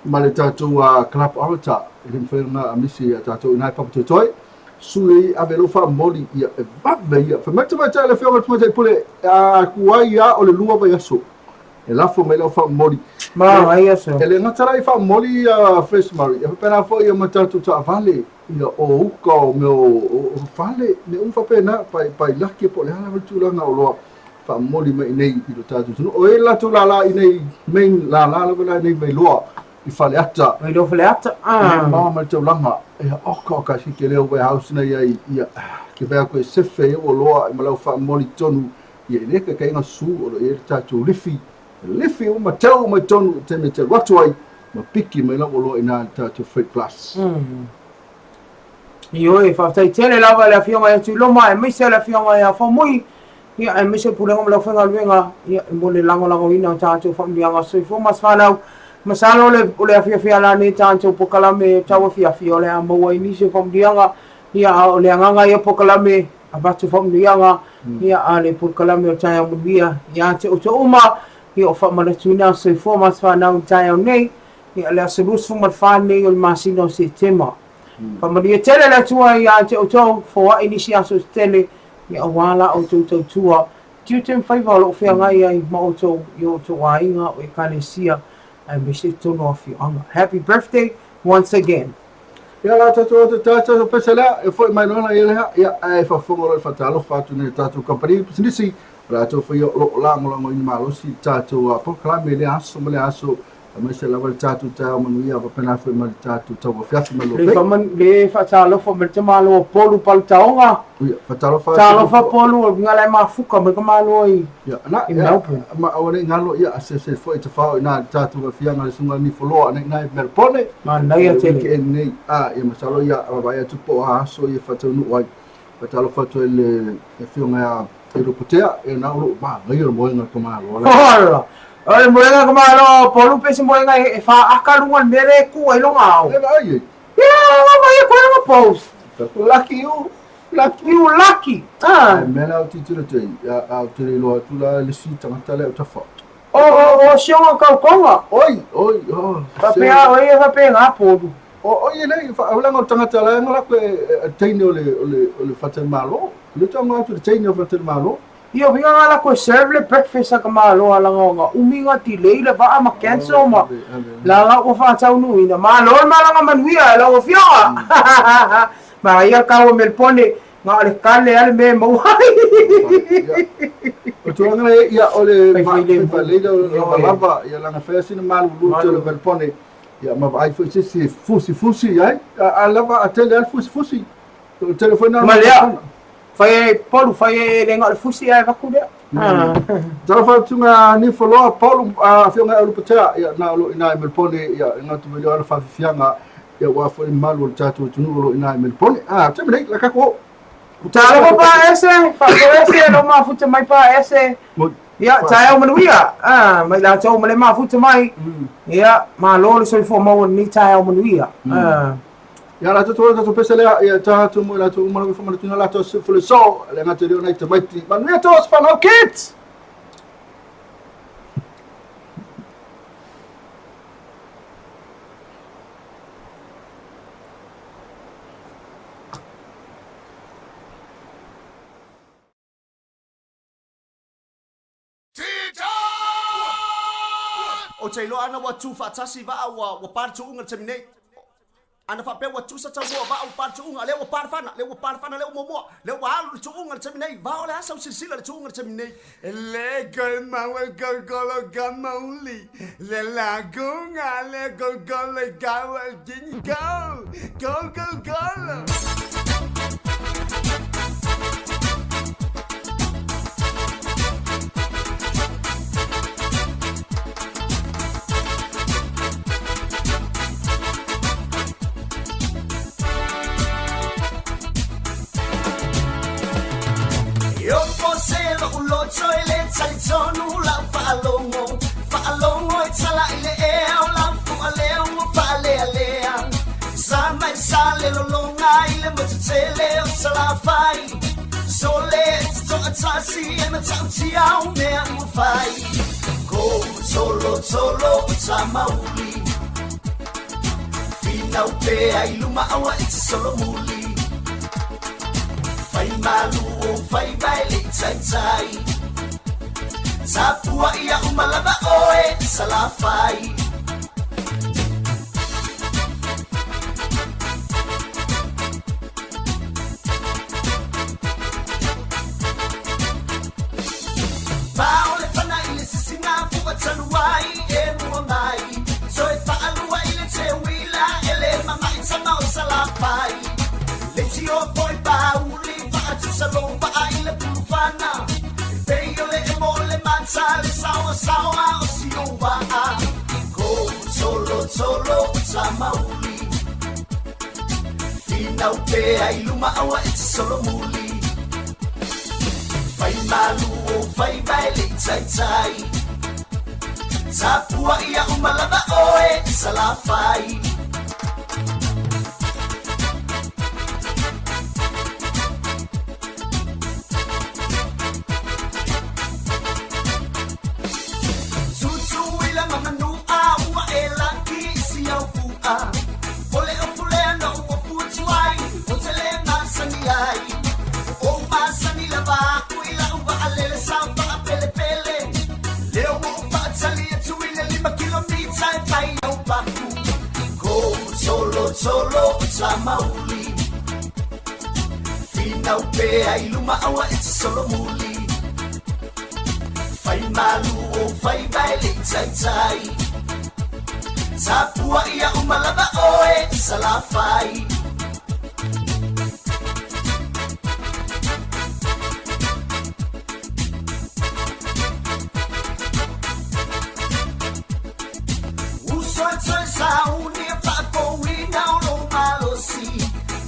Speaker 4: ma le tatou Club Orator, e le mafai ona misi ia tatou i ina i Papatoetoe. Sui ave lou faamomoli, ia e vave ia. Fai mai le tamaitai le Afioga i le Tamaitai Pule, a ku ai ia o le lua vaiaso. E lafo mai lau faamomoli.
Speaker 3: Manaia sir.
Speaker 4: E le gata la i faamomoli ia Fresh Murray, e faapena foi ia ma tatou taavale, ia o uka o mea o fale, mea uma faapena, pai pai laki po o le a lava le tulaga o loa faamomoli mai i nei i lo tatou atunuu. O ai latou lala i nei main lala lava la i nei Vailoa i Faleata.
Speaker 3: Vailoa Faleata,
Speaker 4: ah. E mama ma le taulaga, ia oka oka si ke leo warehouse na ia ia ke vea koe sefe ia ua loa ma lau faamomoli tonu Ia i lea kaikaiga su o lo o i ai le tatou lifi, lifi uma tau mai tonu i taimi e te alu atu ai ma piki mai lau oloa i ina i le tatou Freight Plus.
Speaker 3: Ioe, faafetai tele lava i le Afioga ia Tuiloma aemaise le Afioga ia Faumui, ia aemaise le Pulega ma le Aufaigaluega, ia mo le lagolagoina o tatou faamanuiaga soifua ma se fanau. Masalo o le, o le afiafi ala nei tatou polokalame tau afiafi o le a maua ai nisi o faamanuiaga, ia a o le agaga ia polokalame avatu faamanuiaga ia a le polokalame o le taeao manuia ia te outou uma ia o faamanatuina soifua ma se fanau i le taeao nei ia le aso 24 nei o le masina o Setema. Faamanuia tele le Atua ia te outou, foai nisi aso se tele ia aua la outou tautua tiute ma faiva o lo o feagai ai ma outou i o outou aiga o ekalesia aemaise totonu o afioaga. Happy birthday once again.
Speaker 4: Ia la tatou atu tatou pese lea e foi mai loa ia lea ia ae faafofoga loa i le faatalofa atu nei tatou kamupani pisinisi o latou foi o lo o lagolagoina malosi i tatou polokalame i lea aso ma lea aso aemaise lava le tatou taeao manuia faapena foi ma le tatou tauafiafi ma
Speaker 3: Le, faman, le faatalofa mai le tamaloa Polu Palutaoga.
Speaker 4: Ia, faatalofa
Speaker 3: Talofa Polu, o luga la e mafuka mai ka malo i,
Speaker 4: Ia, na,
Speaker 3: i
Speaker 4: ia,
Speaker 3: Melbourne.
Speaker 4: ma aua ne i galo, ia, se se foi te whao i nā tātou afianga le sunga ni whaloa, nei nā i Melbourne.
Speaker 3: Manaia
Speaker 4: Le
Speaker 3: tele.
Speaker 4: weekend nei, a, ia masalo ia, vaai atu po o a aso ia whataunu ai. Faatalofa atu ai le afioga ia Taylor Potea, ia na o loo manaia le moega ka malo ala.
Speaker 3: Hola! O le moega ka malo, Polu pe se moega e whaaka lunga le mea le ku ai longa au.
Speaker 4: E vaai ai.
Speaker 3: Ia, lava ia koe langa post.
Speaker 4: Lucky you.
Speaker 3: Lucky you, lucky. Ah.
Speaker 4: Ai mea la o titiro te, a o te iloa atu la le si tangata lea o tafa.
Speaker 3: O, o, o sionga kaukonga.
Speaker 4: Oi, oi, oh.
Speaker 3: Whapea, o ia whapea ngā polu.
Speaker 4: O, o ia nei, whaulanga o tangata la nga la koe e teine o le, o le, o le whataimalo. Le tanga atu le teine o whataimalo.
Speaker 3: Ia winga nga la koe serve le breakfast a ka malo a langa o nga umi nga delay le vaa ma cancel ma la la ua whaataunuina. Malo le malanga manuia e lau afioga. Ma ia ka ua Melpone nga o le kale ale me maua ai.
Speaker 4: O tulaga nei, ia o le
Speaker 3: Faifailemu.
Speaker 4: o lava lava, ia langa whea sina malulu te o le Melpone. Ia ma vaai foi se isi e fusifusi ai, a lava a tele ai le fusifusi. O tele foi na
Speaker 3: Ma lea, fai ai Paulu, fai ai e le nga o le fusi ae vaku lea.
Speaker 4: Talofa atu nga Nifoloa, Paulu, afioga ia Ulupatea, ia na o lo o ina i Melpone, ia e ngatu mai lea ana faafiafiaga, ia aua foi le mamalu o le tatou atunuu o lo o ina i Melpone. A, taimi nei, la kako.
Speaker 3: Talofa pa ese, whaako ese, lo mafuta mai pa ese. Ia, taeao manuia, ah, mai latou ma le mafuta mai. Ia, malo le soifua maua i lenei taeao manuia. Ah.
Speaker 4: Ia latou tolu tatou pese lea, ia tatou mo i latou uma lava i whamanatuna latou se fule so, le ngata reo nei tamaiti. Manuia tō whanau kids!
Speaker 5: Ou te iloa ana ua tu faatasi vaa ua ua pa le tuuga i le taimi nei. Ana faapea ua tusa taumua vaa ua pa le tuuga, lea ua pa le fana, lea ua pa le fana lea ua muamua, lea ua alu le tuuga i le taimi nei. Vao le asa u silasila i le tuuga i le taimi nei. Le
Speaker 6: koe golgolo ka mauli, le lagunga le golgolo ka go, go, go, go.
Speaker 1: Faalogo e tala i le ea o lau fua leo ua faalealea Sa mai sa le lologa i le motu tele o Salafai Sole e te toatasi e matautia o mea ua fai Ko tolo tolo o Tamauli Finau pea i luma aua e te solomuli Fai malu o fai mai le taitai Tapuaʻi a uma lava ʻoe Salafai. Pao le fana i le sisina fua talu ai e mua mai Toe faalua i le teuila e le mamaʻi tama o Salafai Le tio poi pauli faatusa lou vaa i le pulufana E pei o le emo o le mata le saoasaoa o si ou vaa Ko tolotolo o Tamauli Finau pea i luma aua e te solomuli Fai malu o faiva e le i taitai Tapuaʻi a uma lava ʻoe i Salafai. Tutuila ma Manua ua e laki i si au pua Ole o pulea no ua putuai O te le masani ai O masani lava aku i lau vaalele sa faapelepele Lea ua ou faatali atu i le lima kilomita e pai au paku Ko tolotolo o Tamauli Finau pea i luma aua e te solomuli Fai malu o faiva e le i taitai Tapuaʻi a uma lava ʻoe i Salafai. Uso e toe sauni e faafouina o lou malosi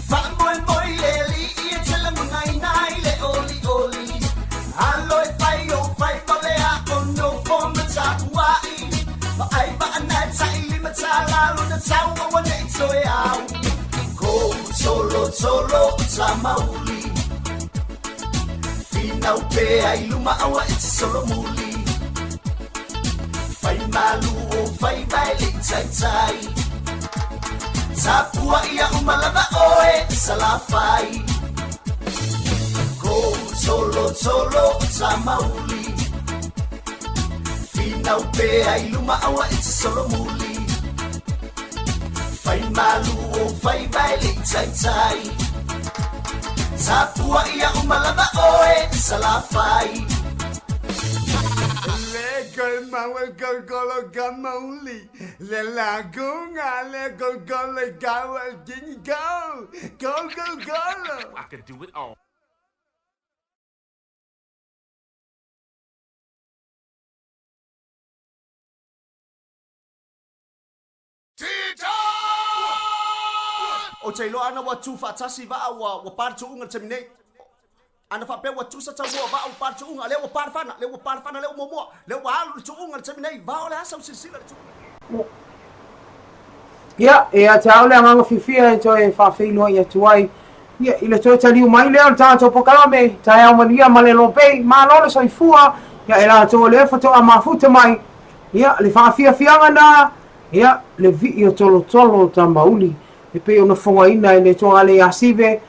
Speaker 1: Faamoemoe i le Alii e te lagonaina ai le olioli Alo e fai ou faiva o le a o nofo ma tapuai Vaai vaana e tailima talalo na tau aua nei toe au Ko tolotolo o Tamauli Finau pea i luma aua e te solomuli Fai malu o faiva e le i taitai Tapuaʻi a uma lava ʻoe i Salafai Ko tolotolo o Tamauli Finau pea i luma aua e te solomuli Fai malu o faiva e le i taitai Tapuaʻi a uma lava ʻoe i Salafai.
Speaker 6: Le koe golgolo ka mauli, le lagunga le golgolo ka go, go, go, golo.
Speaker 7: I can do it all.
Speaker 5: Ou te iloa ana ua tu faatasi vaa ua ua pa le tuuga i le taimi nei. Ana faapea ua tusa taumua vaa ua pa le tuuga, lea ua pa le fana, lea ua pa le fana lea ua muamua, lea ua alu le tuuga i le taimi nei. Vao le asa u silasila i le tuuga.
Speaker 3: Ia, e ia te au le agaga fiafia e toe faafeiloai atu ai ia, i le toe taliu mai lea o le tatou polokalame, taeao manuia ma le lopei, malo le soifua, ia e latou o lea faatoa mafuta mai, ia, le faafiafiaga na, ia, le vii o tolotolo o Tamauli, e pei ona fogaina e le Toalei Asive,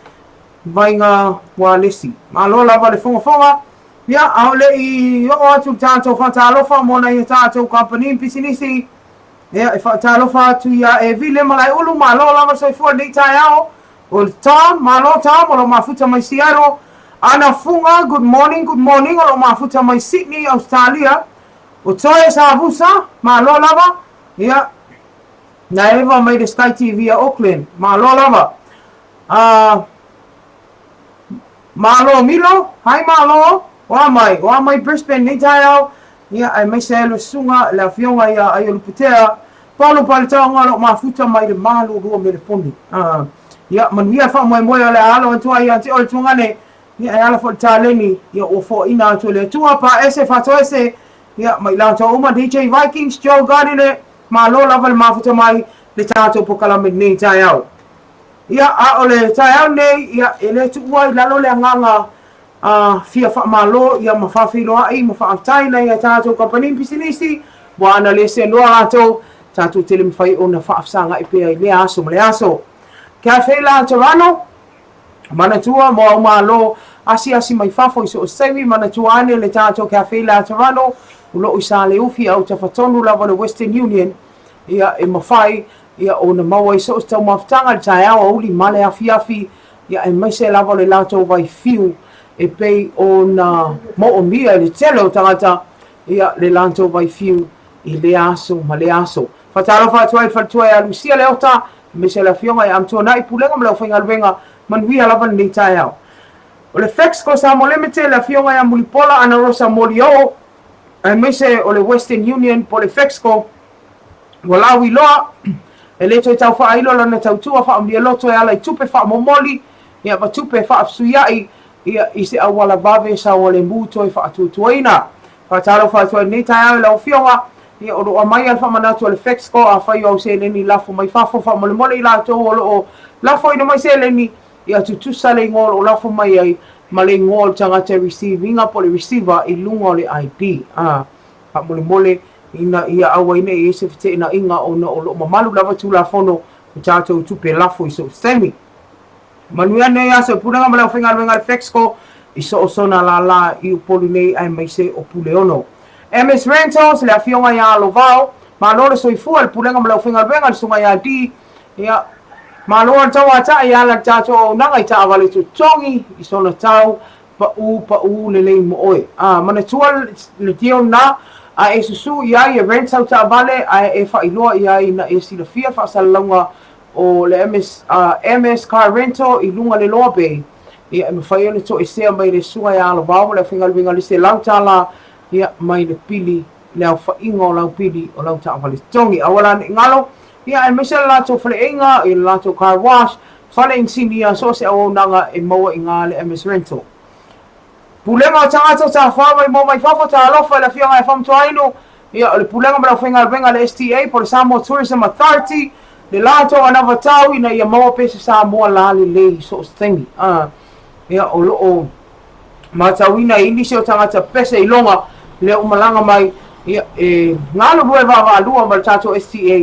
Speaker 3: Vaiga Walesi. Malo lava le fogafoga. Ia, a o le i oo atu le tatou faatalofa mo nai a tatou kamupani ma pisinisi, ia, e faatalofa atu iā Evile Malaeulu, malo lava le soifua i lenei taeao. O le Tom, malo Tom, o lo o mafuta mai Seattle. Ana Fuga, good morning, good morning, o lo o mafuta mai Sydney, Ausetalia. O Toe Savusa, malo lava, ia, na Eva mai le Sky TV a Auckland, malo lava. Uh, Malo Milo, hi Malo, o a mai, o a mai Brisbane nei taeao, ia aemaise ai le susuga le afioga ia Aiolupotea, Paulo Paletaoga o lo o mafuta mai le Malulua Meleponi. Uh, ia manuia le faamoemoe o le a alo atu ai ia te oe le tuagane, ia e ala foi le taleni, ia ua foaina atu e le Atua, paese faatoese, ia ma i latou uma, DJ Vikings, Joe Gardiner, malo lava le mafuta mai le tatou pokalame nei taeao. Ia, a o le taeao lenei, ia, e le tuua i lalo le agaga a fia faamalo, ia, ma faafeiloai ma faafetai nai a tatou kamupani ma pisinisi, ua ana le seanoa latou, tatou te le mafai ona faafesagai pea i lea aso ma lea aso. Cafe La Toronto, manatua mo au malo asiasi mai fafo i so o se taimi, manatua ane le tatou Cafe La Toronto, o loo i Saleufi au tafatonu lava o le Western Union, ia, e mafai, ia, ona maua ai so o se taumafataga i le taeao, aoauli ma le afiafi, ia, aemaise lava o le latou vai fiu e pei ona moomia e le tele o tagata, ia, le latou vai fiu i lea aso ma lea aso. Faatalofa atu ai i le faletua ia Lucia Leota, aemaise le afioga ia Amtuanai Pulega ma le aufaigaluega, manuia lava lenei taeao. O le Fexco Samoa Limited, le afioga ia Mulipola Anarosa Molioo, aemaise o le Western Union po o le Fexco, Ua lauiloa, e le toe tau faailo lana tautua faamalialoto e ala i tupe faamomoli, ia, ma tupe faafesuiaʻi, ia, i se auala vave saogalemu toe faatuatuaina. Faatalofa atu ai i lenei taeao i lau Afioga, ia, o lo o aumaia le faamanatu a le Fexco, afai o au seleni lafo mai fafo, faamolemole i latou o lo o lafoina mai seleni, ia tutusa le igoa o lo o lafo mai ai ma le igoa o le tagata e receive ina po o le receiver i luga o le ID. A. Faamolemole, ina ia aua ai ne i i ai se feteenaiga ona o lo o mamalu lava Tulafono o tatou tupe lafo i so o se taimi. Manuia nei aso i Pulega ma le aufaigaluega a le Fexco i so o sona lālā i Upolu nei aemaise o Puleono. MS Rentals, le afioga ia Alovao, malo le soifua i le Pulega ma le aufaigaluega, le susuga ia Dee, ia, malo le tauatai e ala i le tatou auaunaga i taavale totogi i sona tau Paʻū, paʻū lelei mo ʻoe. A, manatua le deal na, a e susu i ai e rent sau taavale ae e faailoa i ai ina e silafia faasalalauga o le MS, MS Car Rental i luga le Loa Bay, ia e mafai ona toesea mai le susuga ia Alovao ma le aufaigaluega le $100 ia mai le pili le aofaiga o lau pili o lau taavale totogi. Aua la ne i galo, ia aemaise le latou faleaiga, ia le latou car wash, Fale Inisinia, so o se auaunaga e maua i gā le MS Rental. Pulega o Tagata o Tafao mai Moa Mai Fafo, Talofa i le Afioga ia Famutuainu, ia o le Pulega ma le Aufaigaluega a le STA po o le Samoa Tourism Authority, le latou anavatau ina ia maua pea se Samoa lalelei i so o se taimi. Ia o lo o matauina i nisi o tagata pese iloga lea ua malaga mai, ia e galulue vaavaalua ma le tatou STA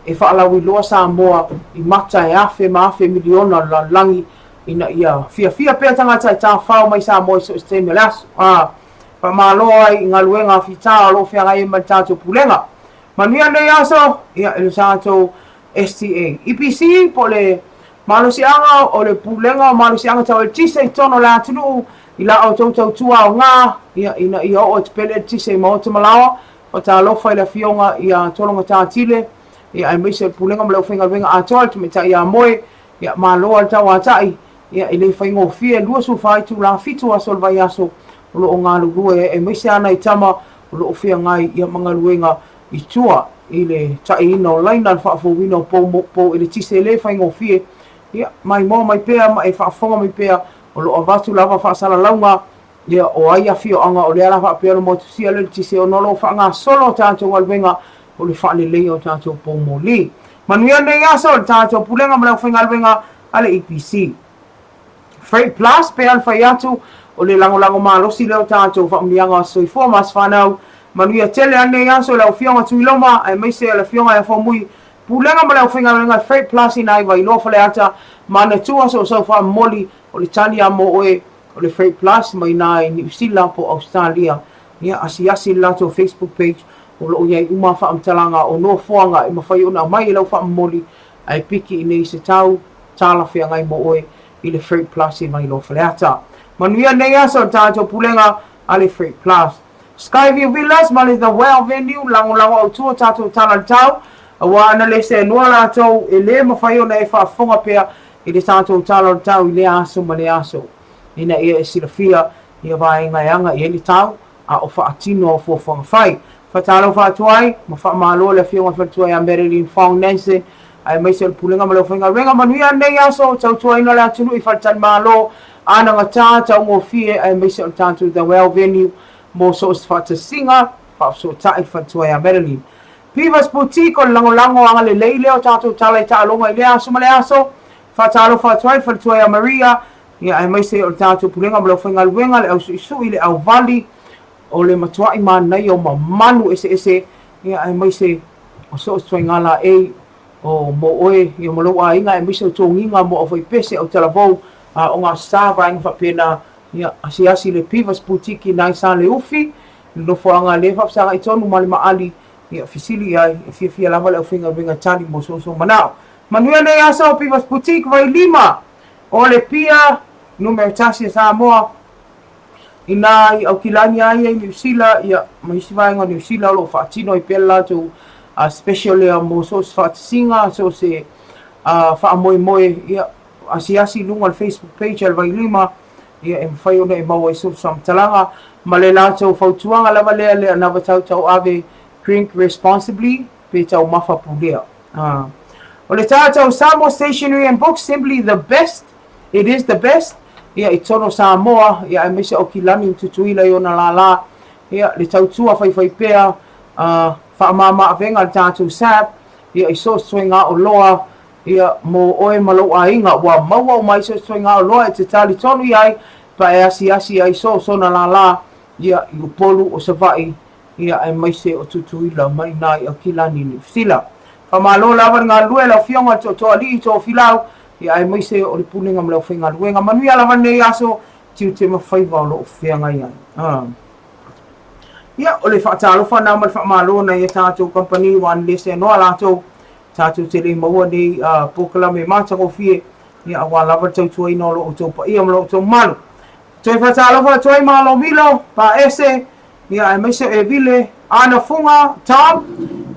Speaker 3: e faalauiloa Samoa i mata e afe ma afe miliona o le lalolagi ina ia fiafia pea tagata e tafao mai Samoa i so o se taimi o le aso. Ā, faamalo ai i galuega fita o lo o feagai ai ma le tatou Pulega. Manuia lenei aso, ia, e le tatou STA. EPC, po o le Malosiaga o le Pulega o Malosiaga Tau Eletise i totonu o le atunuu i la outou tautua aoga, ia, ina ia oo atu pea le eletise i maota ma laoa, Faatalofa i le Afioga ia Tologata Tile, ia aemaise o le Pulega ma le Aufaigaluega atoa, le Tamaitai ia Moe, ia malo lava le tauatai, ia e le faigofie, 24 itula, 7 aso o le vaiaso o lo o galulue, aemaise lava nai tama o lo o feagai ia ma galuega i tua i le taiina o laina, le faafouina o pou, pou eletise, e le faigofie, ia maimoa mai pea ma e faafofoga mai pea, o lo o avatu lava faasalalauga Ia, o ai afioaga o lea la faapea ona motusia le eletise ona o lo o faagasolo a tatou galuega o le faaleleia o tatou pou moli. Manuia lenei aso i le tatou Pulega ma le aufaigaluega a le EPC. Freight Plus, pei ona fai atu, o le lagolago malosi lea o tatou faamanuiaga o Aso Soifua ma Aso Fanau. Manuia tele lava lenei aso i lau Afioga Tuiloma aemaise o le Afioga ia Faumui, Pulega ma le aufaigaluega a Freight Plus i Nai Vailoa Faleata, manatua soosoo faamomoli o le tali a mo oe. O le Freight Plus mai ina i Niu Sila po o Ausetalia, ia, asiasi i le latou Facebook page, o lo o i ai uma faamatalaga o nofoaga e mafai ona aumai e lau faamomoli ae piki i nei se tau talafeagai mo oe i le Freight Plus i Vailoa Faleata. Manuia lenei aso i le tatou pulega a le Freight Plus. Skyview Villas ma le The Well Venue, lagolago autu o tatou tala i le tau, aua ana le seanoa latou e le mafai ona e faafofoga pea i le tatou tala o le tau i lea aso ma lea aso, ina ia e silafia ia vaega e aga i ai le tau a o faatino au fuafuaga fai. Faatalofa atu ai ma faamalo le Afioga i le Faletua ia Madeline Fong Nansen aemaise o le Pulega ma le Aufaigaluega. Manuia lenei aso, tautuaina le atunuu i faletalimalo, anagata, taugofie aemaise o le tatou The Well Venue mo so o se faatasiga, faafesootai le Faletua ia Madeline. Piva's Boutique, o le lagolago agalelei lea o tatou tala i taaloga i lea aso ma lea aso. Faatalofa atu ai le Faletua ia Maria, ia aemaise o le tatou Pulega ma le Aufaigaluega, le ausuisui, le auvali, o le matuaʻi manaia o mamalu eseese, ia aemaise o so o se ituaiga laei o mo oe ia ma lou aiga aemaise o togiga mo aufaipese, autalavou, aoga sa, vaega faapena, ia asiasi i le Piva's Boutique i Nai Saleufi, le nofoaga lea e faafesagai tonu ma le Maali, ia fesili i ai, e fiafia lava le aufaigaluega e tali mo so outou manao. Manuia nei aso, Piva's Boutique, Vailima, o le pia numera tasi a Samoa. Inā i Aukilani a ia i Niu Sila, ia, ma isi vaega o Niu Sila o lo o faatino ai pea le latou special lea mo so o se faatasiga, so o se faamoemoe, ia, asiasi i luga o le Facebook page a le Vailima, ia, e mafai ona e maua ai sou faamatalaga ma le latou fautuaga lava lea, le anava tautauave, drink responsibly, pe taumafa pulea. O le tatou Samoa Stationery and Books, simply the best. It is the best, ia, i totonu o Samoa, ia, aemaise o Aukilani ma Tutuila i ona lālā, ia, le tautua faifaipea, ā, faamāmā-avega le tatou SAB, ia, i so o se ituaiga oloa, ia, mō oe ma lou aiga, ua maua uma ai so o se ituaiga oloa e te talitonu i ai, pa e asiasi ai so o sona lālā, ia, i Upolu, o Savaii, ia aemaise o Tutuila mai ina i Aukilani, Niu Sila. Faamalo lava le galulue lau Afioga i le Tootooalii Tofilau, ia aemaise o le Pulega ma le Aufaigaluega. Manuia lava lenei aso, tiute ma faiva o lo o feagai ai. Ah. Ia, o le faatalofa na ma le faamalo na ia tatou kamupani ua ana le seanoa latou, tatou te le maua nei polokalame matagofie, ia aua lava le tautuaina o lo outou paia ma lo outou mamalu. Toe faatalofa atu ai Malo Milo, Paese, ia aemaise o Evile, Ana Fuga, Tom,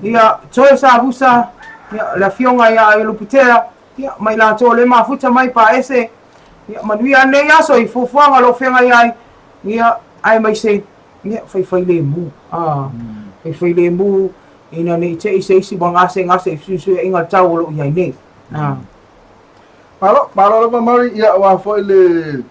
Speaker 3: ia Toe Savusa, ia le afioga ia Aiolupitea, ia ma i latou o lea e mafuta mai Paese, ia manuia lenei aso i fuafuaga o lo o feagai ai, ia aemaise, ia faifailemu, a, faifailemu ina ne i te i se isi ua gasegase i fesuisuiaiga o le tau o lo o i ai nei. A.
Speaker 4: Malo, malo lava Mary, ia aua foi le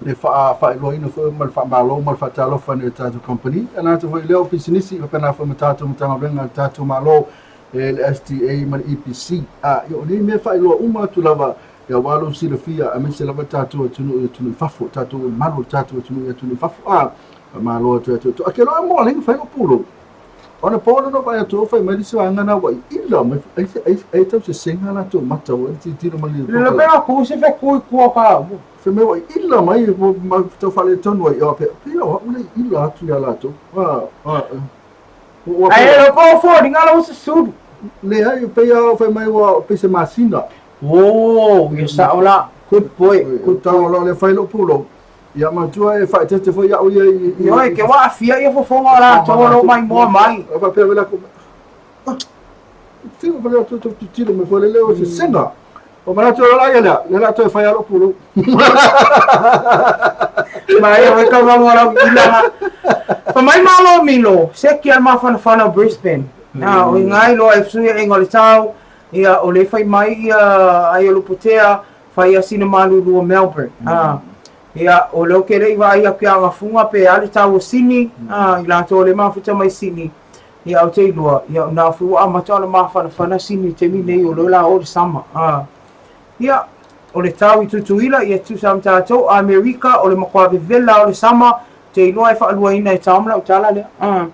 Speaker 4: le faailoaina foi ma le faamalo ma le faatalofa i le tatou company. E le gata foi i lea o pisinisi, faapena foi ma tatou Matagaluega a le tatou Malo, e le STA ma le EPC. A, ia o nei mea faailoa uma atu lava, ia aua lou silafia, aemaise lava le tatou atunuu i atunuu i fafo, tatou malu o le tatou atunuu i atunuu i fafo. A, faamalo atu ia te outou. A ke loa mo a leina fai o pulou. Ona po na vaai atu o fai mai le isi vaega na ua ila mai ai ai ai tau sesega latou mata ua tilotilo mai le
Speaker 3: Le pena ku se fe kui kua ka u.
Speaker 4: Fai mai ua ila mai ma tau faaletonu ai o pe pe o au le ila atu ia latou. A a
Speaker 3: ua Ai le po fo ni ngalo se sulu.
Speaker 4: Leai pei a fai mai ua pei se masina.
Speaker 3: Oh, ia sao la. Good boy.
Speaker 4: Good boy. Tau le fai lou pulou. Ia matua e faaeteete foi au ia i...
Speaker 3: Ioe, ke ua aafia ia fofoga o latou o lo o maimoa mai.
Speaker 4: A faapea mai latou, ah, tino fale atu tau tilotilo mai foi lele o se sega. O manatu o la ia lea, lea la toe fai a lou pulou.
Speaker 3: Ma ia wai kau ngau lau ilanga. Fa mai malo milo, se ki al mafanafana o Brisbane. Ah, o ingai loa e fesuiaiga o le tau, ia o le fai mai ia ai o Luputea, Whai a sina malulu o Melbourne. Ā, ia, o lea ou ke le i vaai aku ia Agafuga pe a le tau o Sini, ā, i latou o le mafuta mai Sini, ia, ou te iloa, ia, o nā foi ua amata ona mafanafana Sini i taimi nei, o lea o le a oo le sama. Ā, ia, o le tau i Tutuila, ia, tusa ma tatou, Amerika, o le matua vevela o le sama, ou te iloa e faaluaina e Tom lau tala lea. Ā,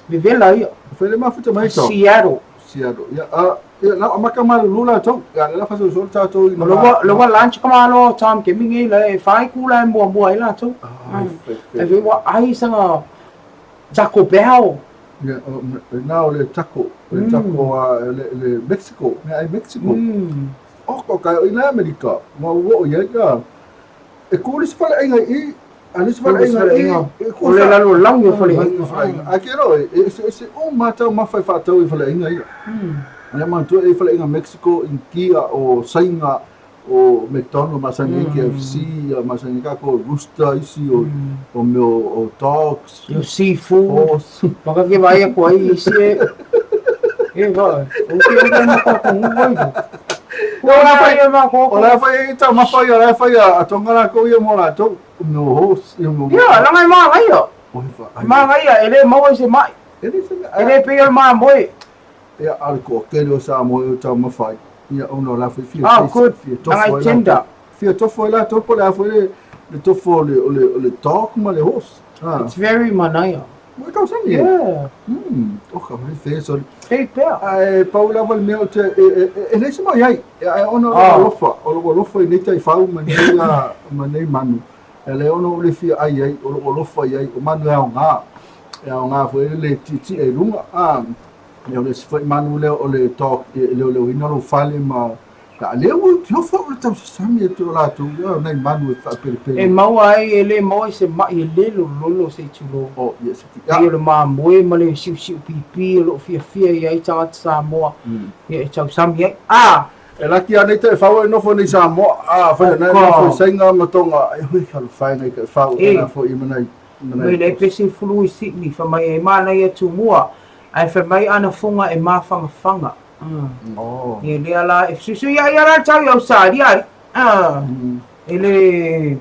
Speaker 3: vevela ia.
Speaker 4: Whai le mafuta mai Tom?
Speaker 3: Seattle.
Speaker 4: Seattle, ia, ā. Ia, la amata malulu latou. Ia, lea la faasolosolo tatou ina
Speaker 3: Ma le ua lunch ka malo time ke mingi la e fai kula e muamua ai latou.
Speaker 4: Ai, fai, fai.
Speaker 3: Ai ua ai sanga Taco Bell.
Speaker 4: Ia, na o le taco, le taco a le le Mexico, mea ai Mexico. Oh, ko kai o ina Amerika, ma ua o ia ia. E ku le isi faleaiga i i, a le isi faleaiga i i, e ku
Speaker 3: O le lalolagi o faleaiga.
Speaker 4: Ae ke lo e eseese uma lava taumafa e faatau i faleaiga ia. Ia manatua e i faleaiga Mexico, Initia, o Saina, o McDonald masani ai KFC, ia masani ai tatou rooster isi o o mea o dogs.
Speaker 3: Ia seafood.
Speaker 4: Horse.
Speaker 3: Maka ke vaai atu ai isi e e va. O ke o ke ma ko ngu vai.
Speaker 4: O la fai o la fai taumafa ia o la fai a Tonga latou ia mo latou o mea o horse ia mo.
Speaker 3: Ia leaga e manaia. Manaia e le maua i se mai.
Speaker 4: E le se mai.
Speaker 3: E le pei o le mamoe.
Speaker 4: Ia, a o le toatele o Samoa e taumafa ai, ia ona o la foi fia
Speaker 3: Oh,
Speaker 4: taste,
Speaker 3: good.
Speaker 4: fia tofo
Speaker 3: Leaga
Speaker 4: ai
Speaker 3: e tender.
Speaker 4: latou. Fia tofo ai latou po o le a foi le, le tofo o le, o le, o le dog ma le horse. Ah.
Speaker 3: It's very manaia.
Speaker 4: Ua tausami e?
Speaker 3: Yeah.
Speaker 4: Oh, ka mai fe, sorry.
Speaker 3: Pei pea.
Speaker 4: Ae pau lava le mea ou te, e, e, e, e leai se mea o i ai. Ae ona o lou
Speaker 3: Ah.
Speaker 4: alofa, o lou alofa i nei taifau ma nei, ah, ma nei manu. E lea ona ou le fia ai ai, o lou alofa i ai, o manu e aoga. E aoga foi le tietie i luga. Ah. Ia o le isi foi manu lea o le dog e leoleoina lou fale ma a lea ua tiofa o le tausasami atu o latou ia o nai manu e faapelepele.
Speaker 3: E maua ai e le maua ai se ma'i e le lololo se i tulou.
Speaker 4: Oh yes it
Speaker 3: Pei o le mamoe ma le siusiu pipi o lo o fiafia i ai tagata Samoa ia e tausami ai. Ah!
Speaker 4: E laki a nei taifau e nofo nei Samoa a fai ana e nofo i Saina ma Tonga e hui talofa e nei taifau e nofo i manai manai.
Speaker 3: Mai le pese fulu i Sydney fa mai e manaia Tumua Ae fai mai ana fonga e māwhangawhanga.
Speaker 4: Oh.
Speaker 3: E lea la, e fesuisuiai la le tau i Ausetalia, E le...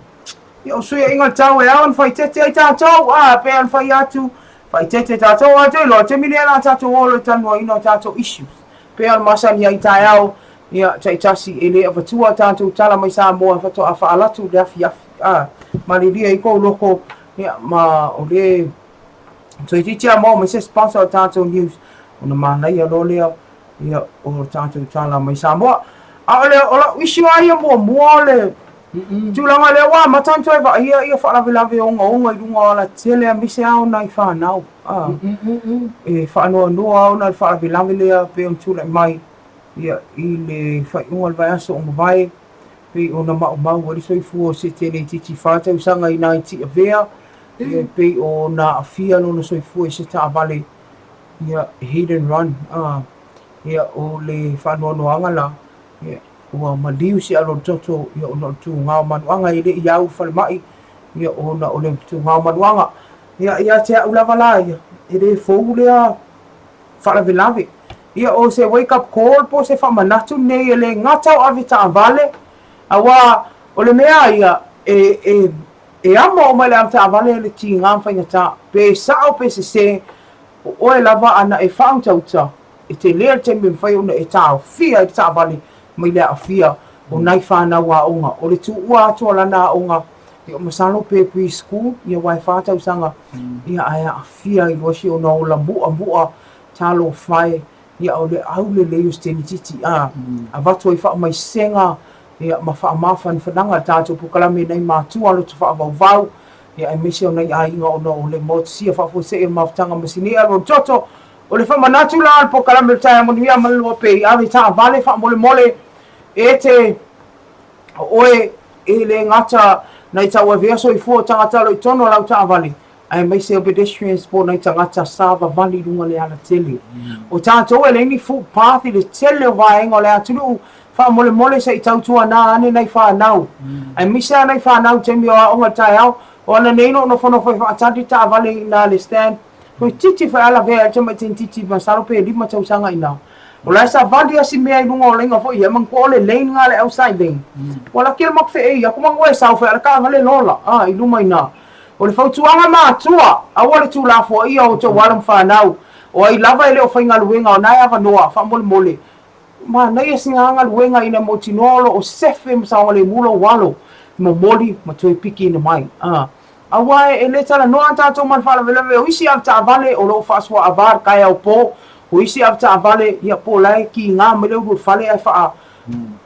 Speaker 3: Ia o suiaiga le tau e ao ona faaeteete ai tatou, a, pei ona fai atu, faaeteete tatou, a toe loa, taimi lea la tatou o loa i le talanoaina o tatou issues. Pei ona masani ai taeao, ia, taitasi, e le avatua a tatou tala mai Samoa faatoa faalatu i le afiafi, a, malilie ai kou loko, ia, ma o le Toeitiiti lava maua mai se sponsor o tatou news ona manaia loa lea ia o tatou tala mai Samoa. A o le o lau issue lava ia muamua o le tulaga lea ua amata ona toe vaaia ia faalavelave ogaoga i luga o alatele aemaise lava o nai fanau. A e faanoanoa ona le faalavelave lea pei ona tulai mai ia i le faaiuga o le vaiaso ua mavae pei ona maumau ai le soifua o se tele itiiti 4 tausaga i nai Tiavea Ia e pei ona aafia lona soifua i se taavale, ia, hit and run, a, ia, o le faanoanoaga la, ia, ua maliu si alo o le toto, ia, ona o le tuga o manuaga, e le i au i le falemai, ia, ona o le tuga o manuaga. Ia, ia te au lava la ia, e le fou lea faalavelave. Ia, o se wake up call po o se faamanatu lenei e le gata o avetaavale, aua o le mea ia, e, e, E amo uma i le avetaavale le tiga ma faigata, pe sao pe sesē, o oe lava ana e faautauta, e telē le taimi e mafai ona e taofia ai le taavale mai le aafia o nai fanau aoga. O le tuua atu o lana aoga, ia masalo pe pre-school, ia aua e fa tausaga, ia ae aafia ai loa si ona ola mu'amu'a talofa e, ia o le aulelei o se tenititi, a avatu ai faamaisega ia ma faamafanafanaga le tatou polokalame nai matua loto faavauvau, ia aemaise o nai aiga ona o le motusia faafuasei o le mafutaga masini alu alu toto. O le faamanatu la o le polokalame o le taeao manuia ma le lua pei ave taavale faamolemole e te o oe e le gata nai tauavea soifua o tagata o lo o i totonu o lau taavale, aemaise o pedestrians po o nai tagata savavali i luga o le alatele. O tatou e leai ni footpath i le tele o vaega o le atunuu, faamolemole se i tautuana ane nai fanau. Aemaise lava nai fanau i taimi o aoga i le taeao, o ana nei na ou nofonofo ai faatali taavale i ina le stand, toeitiiti foi a lavea ai le tamaiti titi masalo pe 5 tausaga i ina. O la e savali lava si mea i luga o laina foi ia, manatua o le lane lena le outside lane. Ua laki le maku feei atu manu e sau foi a le taavale lola a i luma i ina. O le fautuaga matua, aua le tuulafoaia o outou alo ma fanau, o ai lava e le o faigaluega o na e avanoa, faamolemole, manaia sina galuega ina mautinoa o lo o sefe ma saogalemu lou alo, momoli ma toe pikiina mai. A. Aua e le talanoa tatou ma le faalavelave o isi avetaavale o lo o faasuaava le taeao po. O isi avetaavale, ia, po o la e kiga mai le ulu o le fale ae faa,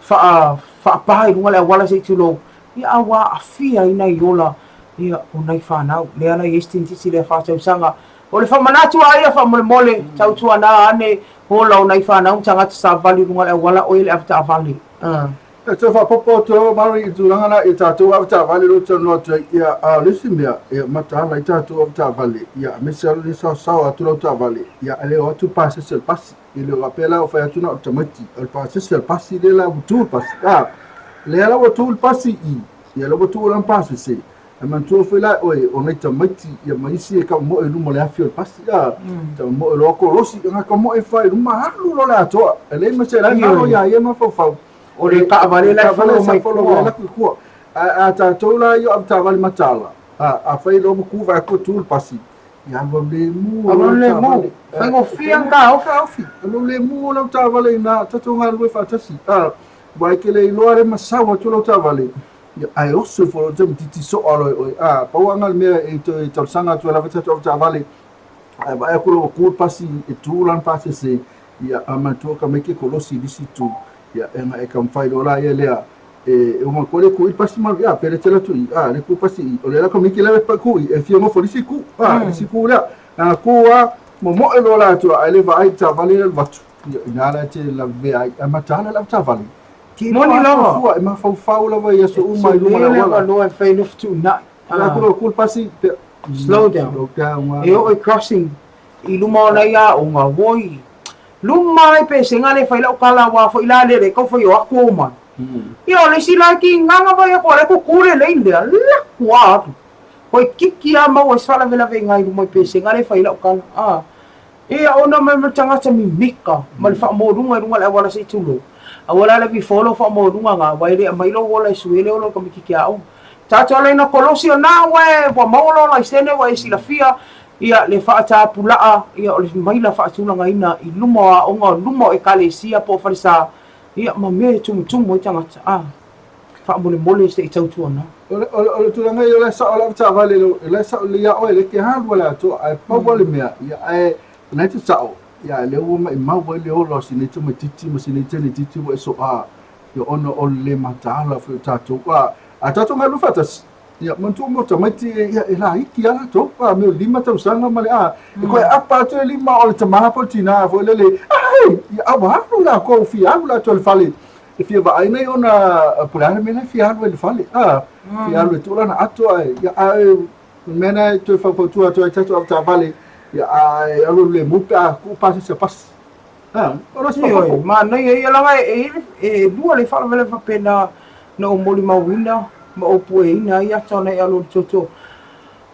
Speaker 3: faa, faapa i luga o le auala se i tulou, ia, a ua aafia ai nai ola, ia, o nai fanau. Lea la e i ai si tamaitiiti lea faatausaga. O le faamanatu lava ia faamolemole, tautuana ane ola o nai fanau ma tagata savavali i luga o le auala, oe le avetaavale.
Speaker 4: E toe faaopoopo atu lava Mary i le tulaga la i tatou avetaavale lea ou te talanoa atu ai, ia, a o le isi mea, ia, mataala ai tatou avetaavale, ia, aemaise lava le saosao atu lau taavale, ia, ae le o atu pasese o le pasi. E le o faapea la ua fai atu na o le tamaiti, o le pasese o le pasi lea la ua tu le pasi, a, lea la ua tu le pasi i, ia, lea ua tu la pasese. Ae manatua foi la oe, o nai tamaiti, ia, ma isi e taumoe i luma o le afi o le pasi, a, taumoe loa kolosi, ia, na taumoe fai i luma, alu loa le atoa, e leai ma se la e galo ia ia mafaufau.
Speaker 3: O le taavale la e follow mai
Speaker 4: tua. A tatou la ia o avetaavale mataala, afai loa ua tu vaai atu ua tu le pasi, ia alu alu lemu
Speaker 3: Alu alu lemu. Faigofie ona taofi.
Speaker 4: Taofi. Alu alu lemu lau taavale i ina, tatou galulue faatasi. Aua e te le iloa le masau atu lau taavale, ia, ae oso ifo loa le tamaitiiti soa loa e oe. Pau lava lena o le mea e toe talosaga atu ai lava tatou avetaavale, ae vaai atu loa ua tu le pasi e tu lana pasese, ia, a manatua tamaiti e kolosi i le isi itu, ia, e na e taumafai loa la ia lea, e uma atu ai le tu i le pasi ma ia, pe le tele atu i, a, le tu pasi i, o lea la tamaiti la e tu i, e fia nofo i le isi itu, a, le isi itu lea, na tu lava, momoe loa la atu, ae le vaai i le taavale lea e alu atu, ia, i ina la e te lavea ai, ae mataala le avetaavale,
Speaker 3: Moni lava.
Speaker 4: E mafaufau lava i aso uma i luma o le auala.
Speaker 3: E lava loa e fai le fetuunai.
Speaker 4: Ala ku ku pasi pe
Speaker 3: slow down.
Speaker 4: Slow down.
Speaker 3: E oo i crossing i luma o nai aoga, woi. Luma ai pesega le fai lau kala aua foi la lele kau fai o aku o mai. Ia o le isi la ki nganga vai aku o le kuku le lei lea, laku a alu. Koi kiki a maua i se faalavelave i ngai luma i pesega le fai lau kala. Ah. E aona mai ma le tagata mimika ma le faamoluga i luga o le auala se i tulou. Aua la le before lou faamoluga ga, aua e le aumai lou ola e sue le ola o le tamaititi aoga. Tatou ala ina kolosi o na aua e ua maua lou laisene ua e silafia ia le faatapulaa ia o le maila faatulagaina i luma o aoga o luma o ekalesia po o falesa ia ma mea e tumutumu ai tagata. A faamolemole se i tautuana.
Speaker 4: O le tulaga ia o la e sao lava taavale o la e sao lelei ia oe, le te alu a le atoa, ae pau lava le mea, ia ae o lena e te sao, ia lea ua maimau ai le ola o si nei tamaititi ma si nei teneititi ua e soa, ia ona o le le mataala foi o tatou, a, a tatou galulue faatasi, ia manatua mo tamaiti ia e laiti lava latou, a mea o le 5 tausaga ma le, a, e toe apa atu le lima o le tama po o le tina foi lele, ai, ia a ua alu latou, fia alu latou i le fale, E fia vaai nei ona po o le a le mea la e fia alu ai i le fale. A, fia alu e tuu lana ato ae, ia, ae o le mea lena e toe faufautua atu ai tatou avetaavale, ia, ae alu alu lemu pe a tuu pasese a pasi. A, o le
Speaker 3: Ioe, manaia ia leaga e, e lua le faalavelave faapena na ou molimauina ma ou pueina ai ata ona e alu o le toto.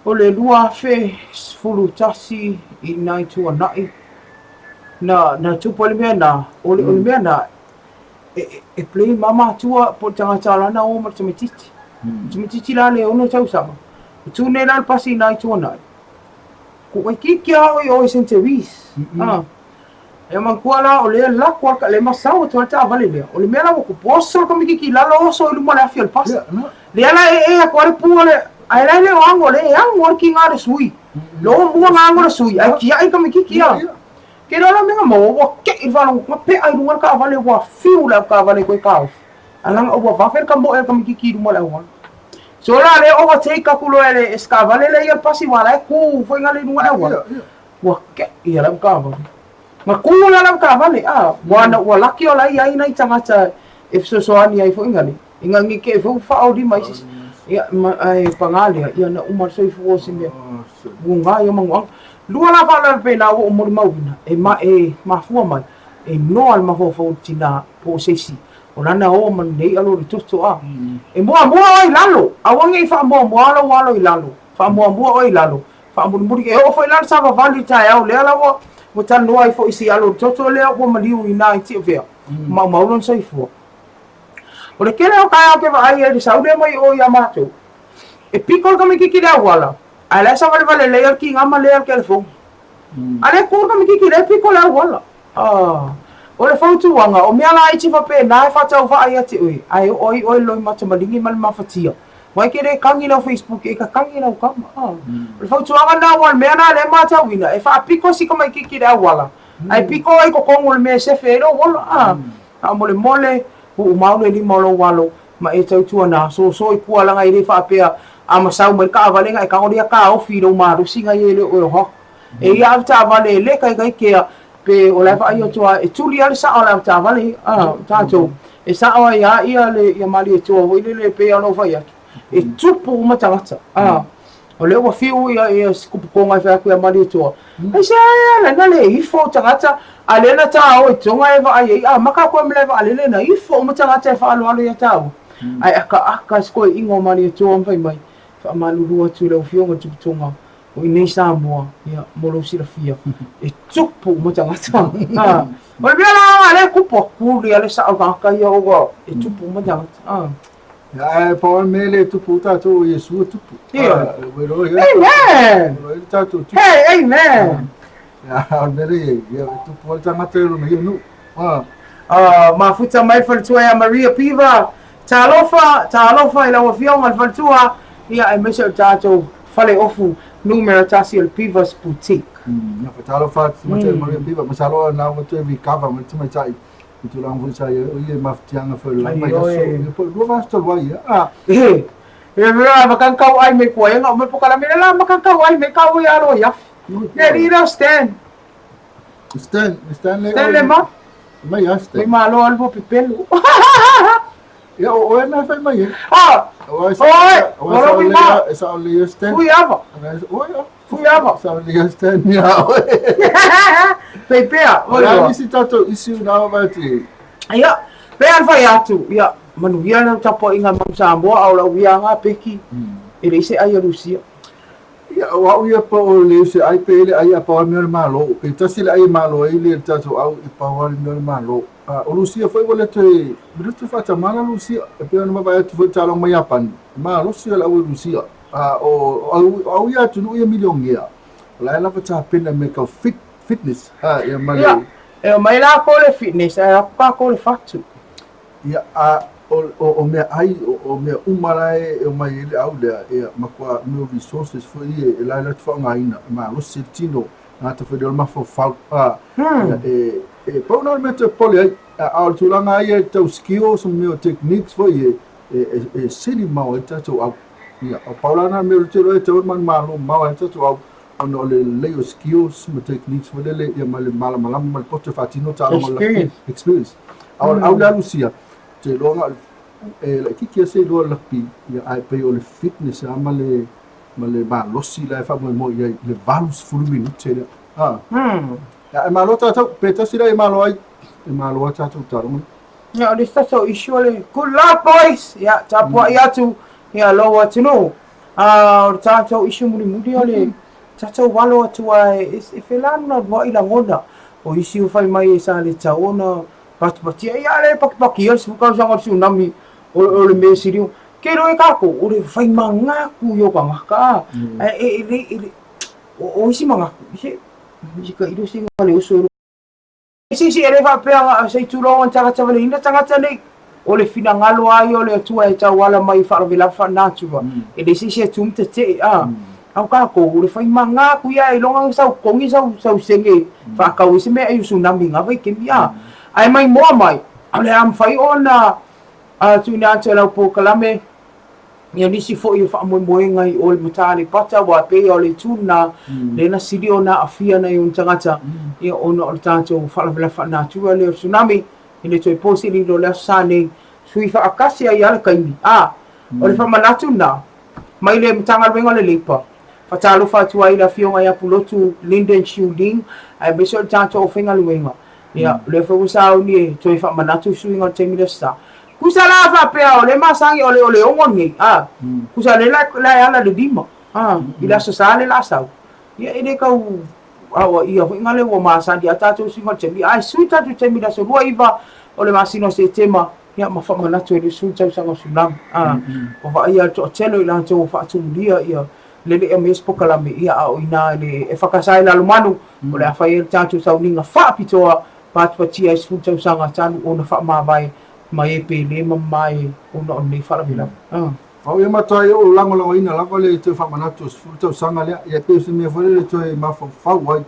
Speaker 3: O le 2011 i nai tuanai na, na tupu ai le mea na, o le, o le mea na, e, e play ma matua po o le tagata lana o ma le tamaitiiti. Tamaitiiti la le 6 tausaga. O tu nei la le pasi i nai tuanai. Ku Waikiki a o i o i St. Therese. Ah. E manatua la o lea lako a le masau atu ai le taavale lea. O le mea la ua tupu, oso le tamaitiiti i lalo, oso i luma o le afi o le pasi. Lea la e e atu ai le pu o le, ae la e le o ago, lea e ago le kiga a le sui. Lo mua na ago le sui, ae tiai le tamaitiiti a. Ke loa la mea maua, ua keʻi le faalogo, na peʻa i luga le taavale, ua fiu le avetaavale e toe taofi. Ae leaga ua vave le kamoe a le tamaitiiti i luma o le auala. So la lea overtake atu loa e le e se taavale lea ia le pasi aua la e tu foi gale i luga o le auala. Ua keʻi e le avetaavale. Na tu la le avetaavale, a, ua na ua laki o la e i ai nai tagata e fesoasoani ai foi gale. Ina ne i te i foi ua faaolima ai se isi. Ia, ma, ae paga lea, ia na uma le soifua o se mea. Ua gā ia manuaga. Lua la faalavelave pēlā ua ou molimauina, e ma, e mafua mai, e noa le mafaufau o le tinā po o se isi, o lana ō ma lenei alo o le toto, a. E muamua oe i lalo, aua ne i faamuamua lou alo i lalo, faamuamua oe i lalo, faamulimuli, e oo foi la le savavali i le taeao lea la ua, ua talanoa ai foi i si alo o le toto lea ua maliu i ina i Tiavea, maumau lona soifua. O le tele o taeao ke vaai ai i le sau lea mai o ia matou, e piko le tamaititi i le auala, ae la e savalevale lelei a le kiga ma lea le telefoni. A le tu le tamaititi lea e piko le auala. Ah, o le fautuaga, o mea laiti faapena e faatauvaa ia te oe, ae oo ai oe i le loimata maligi ma le mafatia. Aua e te le kagi i lau Facebook, e kakagi i lau tama. Ah. O le fautuaga lena aua o le mea lena lea e matauina, e faapiko si tamaititi i le auala, Ae piko ai totonu o le mea e sefe ai lou ola, a. Faamolemole, uu mau le lima o lou alo, ma e tautua na, soso i tua laga e le faapea a masau mai le taavale na e tago lea taofi i lou malosi na ia e le o e oha. E ia avetaavale e le taitaikea pe o la e vaai atu a e tuli a le sao o le avetaavale a tatou e sao ai a ia le ia Malietoa foi lele e pei ona ou fai atu e tupu uma tagata a o lea ua fiu ia ia si kupukoga e fai atu ia Malietoa aisea e ala na le ifo o tagata a lea na tāo i Tonga e vaai ai a maka koe malae vaalele na ifo uma tagata e faaaloalo ia tāua ae akaaka si toeaiina o Malietoa ma fai mai faamalulu atu i lau afioga i le Tupu Tonga O i nei Samoa, ia, mo lou silafia, e tupu uma tagata. Ha. O le mea la a le kupu atu le ale sao tagata ia ua e tupu uma tagata. Ha.
Speaker 4: Ia, ae pau lava le mea le tupu tatou o Iesu e tupu.
Speaker 3: Ia.
Speaker 4: Ua iloa ia.
Speaker 3: Amen.
Speaker 4: Ua iloa ia tatou tupu.
Speaker 3: Hey, amen.
Speaker 4: Ia, o le mea lea i ai, ia, e tupu lava le tagata i lona ia nuu. Ha.
Speaker 3: Mafuta mai le faletua ia Maria Piva. Talofa, talofa i lau Afioga le faletua, ia aemaise o le tatou faleofu numera tasi o le Piva's Boutique.
Speaker 4: Ia, faatalofa atu tamaitai Maria Piva, masalo o lena ua toe recover mai le tamaitai i tulaga foi sa i ai, o ia i mafatiaga foi o le la vaiaso, ia po o le 2 vaiaso talu ai, ia. Ah.
Speaker 3: E, e mea makan kau ai me kua enga o me pokalame le la makan kau ai me kau i alo i afi. Ne li lo stand.
Speaker 4: Stan, Stanley.
Speaker 3: Stanley ma.
Speaker 4: Mai a Stan.
Speaker 3: Mai malo al po pepelu.
Speaker 4: Ia, o oe na fai mai e.
Speaker 3: Ah!
Speaker 4: Oe,
Speaker 3: Oe!
Speaker 4: Oe,
Speaker 3: Ora ui ma.
Speaker 4: E sa ole Stan.
Speaker 3: Fui ava.
Speaker 4: Oe, a.
Speaker 3: Fui ava.
Speaker 4: Sa ole Stan ia oe.
Speaker 3: Pei pea.
Speaker 4: Oe, a isi tatou isi na o vai te.
Speaker 3: Ia, pei an fai atu. Ia, manuia lau tapuaiga mau Samoa a o lau iāga peki. E leai se ai a Lusia.
Speaker 4: Ia, o au ia po o le se ai pe le ai a pau mea o le Malo. Pe tasi le ai e malo ai le tatou au e pau lava le mea o le Malo. A, o Lusia foi ua le toe, ua le toe faatamala Lusia. E pei ona vaavaai atu foi i le taaloga ma Iapani, e malosi le au e Lusia. A, o, o au, o au ia atunuu ia milionea, o la e lava tapena i mea tau fit, fitness, a, ia ma le.
Speaker 3: Ia, e omai lakou le fitness ae o atu kakou le fatu.
Speaker 4: Ia, a o, o, o meaai, o, o mea uma la e, e omai ai le au lea, ia, matua mea o resources foi ia e la e latou faaaogaina, e malosi ai le tino, tagata foi lea o le mafaufau, a, ia, e, e pau na o le mea e toe popole ai, a, a o le tulaga lava ia tau skills ma mea o techniques foi ia, e, e, e sili mamao ai le tatou au. Ia, o pau la na o le mea ou te iloa e tatau ona manumalo mamao ai le tatou au, ona o le lelei o skills ma techniques foi lele ia ma le malamalama ma le poto e faatino taaloga o le rugby. Experience. A o le au lea Lusia, ou te iloa na o le e laitiiti lava se iloa o le rugby, ia ae pei o le fitness lava ma le ma le malosi la e faamoemoe i ai i le 80 minute lea. A. Ia, e malo tatou, pe tasi la e malo ai, e malo lava tatou taaloga.
Speaker 3: Ia, o le isi tatou issue o le good luck boys! Ia, tapuai atu ia lou atunuu. A o le tatou issue mulimuli o le tatou alo atu a e felanu aluai lagona. O isi ua fai mai e sa le tatau ona patipatia. Ia a le patipatia le 10 tausaga o le tsunami o le mea sili ona. Ke iloa e tatou o le fai manatu ia o tagata a. Ae e le e le o isi manatu se se tailo se le oso e Sisi, e le faapea na se i tulou ana tagata valeina tagata nei. O le finagalo lava ia o le Atua e tauala mai i faalavelave faalenatura, e leai se isi e tu ma tetee, a. A o tatou, o le fai maga atu ia ailoga na sau togi sau, sau sene faatau ai se meaai o tsunami i na vaitaimi, a. Ae maimoa mai, o le a mafai ona tuuina atu e lau polokalame, Ia nisi foi o faamoemoega i o i le Mata Aleipata, aua e pei o le itu lena, lea na sili ona aafia nai ona tagata, ia ona o le tatou faalavelave faalenatura lea o le tsunami, e le toe po se lilo i le aso sa nei, sui faatasi ai lava le taimi. A, o le faamanatu lena, mai le Matagaluega o le Leipa, faatalofa atu ai i le Afioga ia Pulotu Lyndon Chiu Ling, aemaise o le tatou aufaigaluega, Ia, o lea foi ua sauni e toe faamanatu le suiga o le taimi le aso sa. Tusa la faapea o le masani o le o le 6 lenei, a, tusa o lea la, la e ala i le 5, a, i le aso sa le la sau. Ia, e le tau aoaia foi na le ua masani a tatou suiga o le taimi, ae sui tatou taimi i le aso 29 o le masina o Setema, ia, ma faamanatu ai le 10 tausaga o tsunami, a, ua vaaia le toatele o i latou ua faatumulia ia lele e aumai ai se polokalame, ia, a o i ina i le EFKS i Lalomanu, o le a fai ai le tatou sauniga faapitoa patipatia ai 10 tausaga talu ona faamavae mai e Pele ma mamae ona o lenei faalavelave.
Speaker 4: Au ia matua ou lagolagoina lava le toe faamanatu o 10 tausaga lea, ia e pei o se mea foi lele e toe mafaufau ai.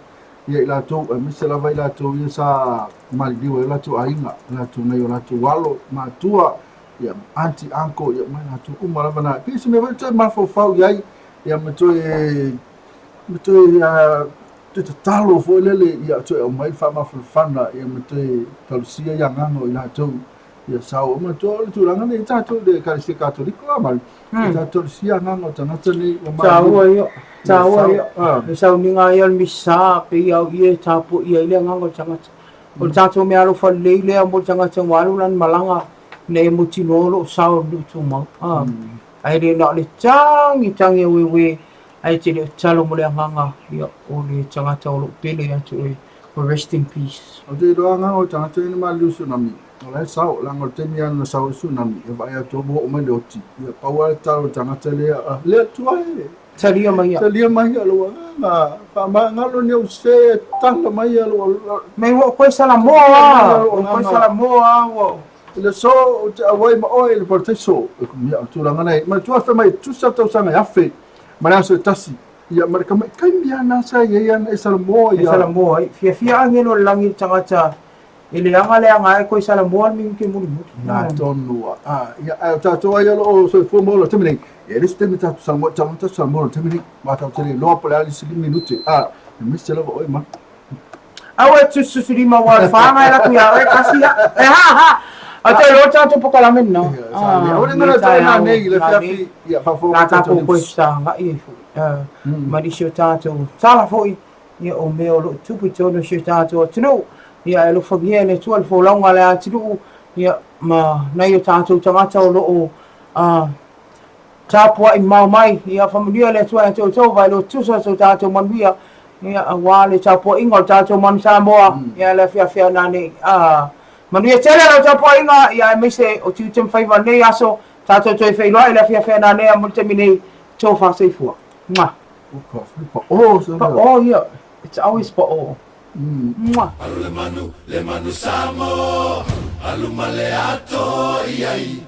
Speaker 4: ia i latou, aemaise lava i latou ia sa maliliu ai o latou aiga, latou nai o latou alo, matua, ia ma aunty, uncle, ia ma i latou uma lava na. E pei o se mea foi toe mafaufau i ai, ia ma toe, ma toe, toe tatalo foi lele, ia toe aumai le faamafanafana, ia ma toe talusia ia agaga o i latou. Ia sao uma atu o le tulaga nei tatou i le Ekalesia Katoliko a Mari. Ia tatou talusia agaga o tagata nei ua maliliu.
Speaker 3: Taua ia, taua ia. Le sauniga ia o le misa pei au ia e tapuaia ai le agaga o le tagata. O le tatou meaalofa lelei lea mo le tagata ua alu lana malaga ina ia mautinoa o lo o sao i le nuu tumau. Ae le na o le tagi tagi aueuē ae te le o tatalo mo le agaga ia o le tagata o lo o pele ia te oe. Rest in peace.
Speaker 4: Ou te iloa agaga o le tagata ia na maliliu i le tsunami. O la e sao, leaga o le taimi lava na sau ai le tsunami, e vaai atu ua oo mai le oti. Ia, pau lava le tatalo a le tagata lea, le Atua e!
Speaker 3: Talia mai
Speaker 4: ia. Talia mai ia lou agaga, faamagalo ni ou sē, tala mai ia lou...
Speaker 3: Mei ua ou koe Salamoa a, ua ou koe Salamoa a, ua ou...
Speaker 4: I le aso ou te auai ma oe i le parataiso, ia, o le tulaga lena. Manatua fai mai, tusa le tausaga e 1000 ma le aso e tasi. Ia, ma le taimi lava lena sa i ai ana e Salamoa
Speaker 3: ia. E Salamoa ai. Fiafia agelo o le lagi i le tagata e leaga leaga ai koe Salamoa le minute mulimuli.
Speaker 4: Na tonu a. Ah, ia, ae o tatou ai o lo o soifua ma ola i le taimi nei. Ia, e le o se taimi tatou Salamoa, e tatau ona tatou Salamoa i le taimi nei. Ma tatou te le iloa po o le a le isi 5 minute. Ah, aemaise lava oe Manu.
Speaker 3: Aua e tusitusilima ua le whāngai la kui a oe kasi a. E ha ha! A te loa tātou pokalame nā.
Speaker 4: Aua le ngana tau nā nei le whiawhi ia whawhau
Speaker 3: Nā tātou koe whāngai e fo. Ma nisi o tātou tala foi ia o mea o loo tupu i tonu si o tātou atunuu. Ia e alofagia e le Atua le folauga a le atunuu ia ma nai o tātou tagata o loo Tapuai mamao mai, ia faamanuia le Atua ia te outou, vaeloa tutusa so tatou manuia, ia aua le tapuaiga o le tatou manu Samoa, ia le afiafi a nanei. A manuia tele lau tapuaiga, ia aemaise o tiute ma faiva o lenei aso, tatou toe feiloai i le afiafi a nanei a mo le taimi nei, tofa soifua. Mwah.
Speaker 4: Pa'o,
Speaker 3: Pa'o ia. It's always pa'o. Mwah.
Speaker 1: Alu le manu, le manu Samoa, alu ma le ato i ai.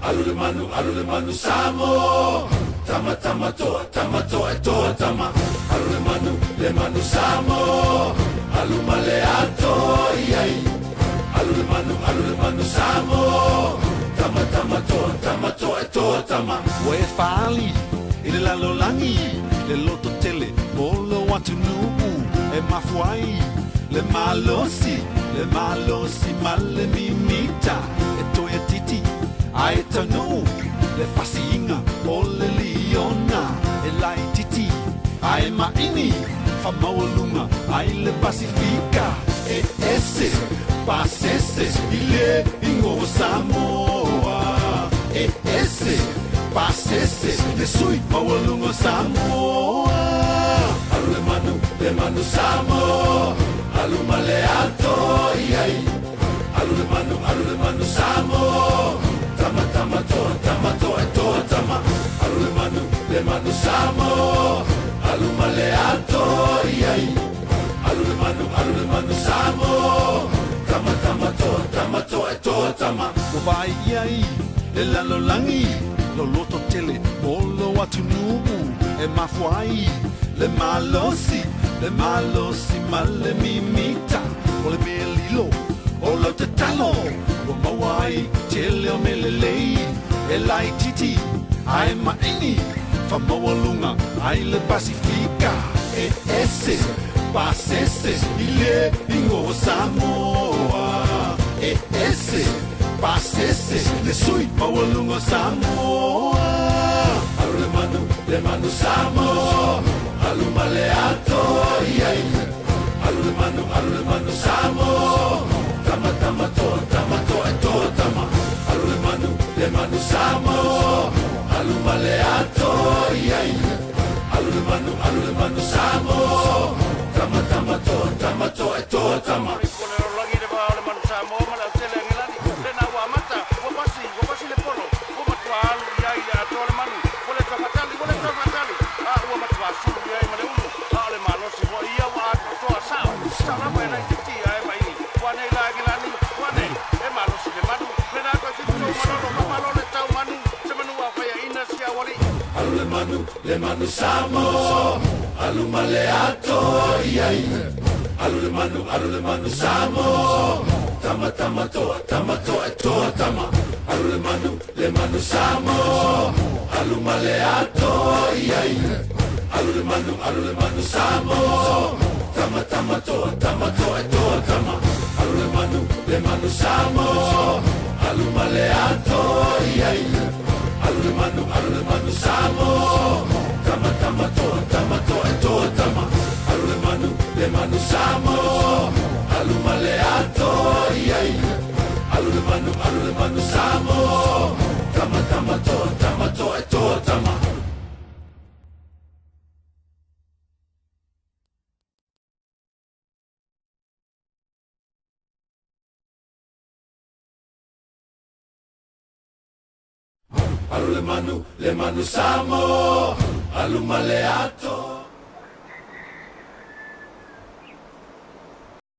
Speaker 1: Alu le manu, alu le manu Samoa, tama tama toa, tama toa e toa tama. Alu le manu, le manu Samoa, alu ma le ato i ai. Alu le manu, alu le manu Samoa, tama tama toa, tama toa e toa tama. Ua e fāli i le lalolagi le loto tele o lou atunuu e mafua ai le malosi, le malosi ma le mimita e toeitiiti ae taunuu le fasiiga o le liona e laitiiti ae maini faamaualuga ai le Pasifika e ese pasese i le igoa o Samoa e ese pasese le sui maualuga o Samoa. Alu le manu, le manu Samoa, alu ma le ato i ai. Alu le manu, alu le manu Samoa, tama tama toa, tama toa e toa tama. Alu le manu, le manu Samoa, alu ma le ato i ai. Alu le manu, alu le manu Samoa, tama tama toa, tama toa e toa tama. Ua vaai ʻia i le lalolagi lou loto tele mo lou atunuu e mafua ai le malosi, le malosi ma le mimita o le mea lilo o lau tatalo ua maua ai tele o mea lelei e laitiiti ae maini faamaualuga ai le Pasifika e ese pasese i le igoa o Samoa e ese pasese le sui maualuga o Samoa. Alu le manu, le manu Samoa, alu ma le ato i ai. Alu le manu, alu le manu Samoa, tama tama toa, tama toa e toa tama. Alu le manu, le manu Samoa, alu ma le ato i ai. Alu le manu, alu le manu Samoa, tama tama toa, tama toa e toa tama.
Speaker 7: Ko le lalolagi le vao o le manu Samoa ma le autele Angelani, lena ua amata, ua pasi, ua pasi le polo, ua matua alu i ai le atoa le manu, ua le taufatali, ua le taufatali, a ua matua sulu i ai ma le ulu, a o le malosi foi ia ua atoatoa, sao, sao lava e laitiiti ae maini, ua nei la Angelani, ua nei, e malosi le manu, lena toeitiiti tou malolo, faamalo le tau manu, se manu a faiaina si au alii.
Speaker 1: le manu Samo, alu ma le atoa i ai. Alu le manu, alu le manu Samo, tama tama toa, tama toa e toa tama. Alu le manu, le manu Samo, alu ma le atoa i ai. Alu le manu, alu le manu Samo, tama tama toa, tama toa e toa tama. Alu le manu, le manu Samo, alu ma le atoa i ai. Alu le manu, alu le manu Samo, tama tama toa, tama toa e toa tama. Alu le manu, le manu Samo, alu ma le atoa i ai. Alu le manu, alu le manu Samo, tama tama toa, tama toa e toa tama. Alu le manu, le manu Samo, alu ma le atoa.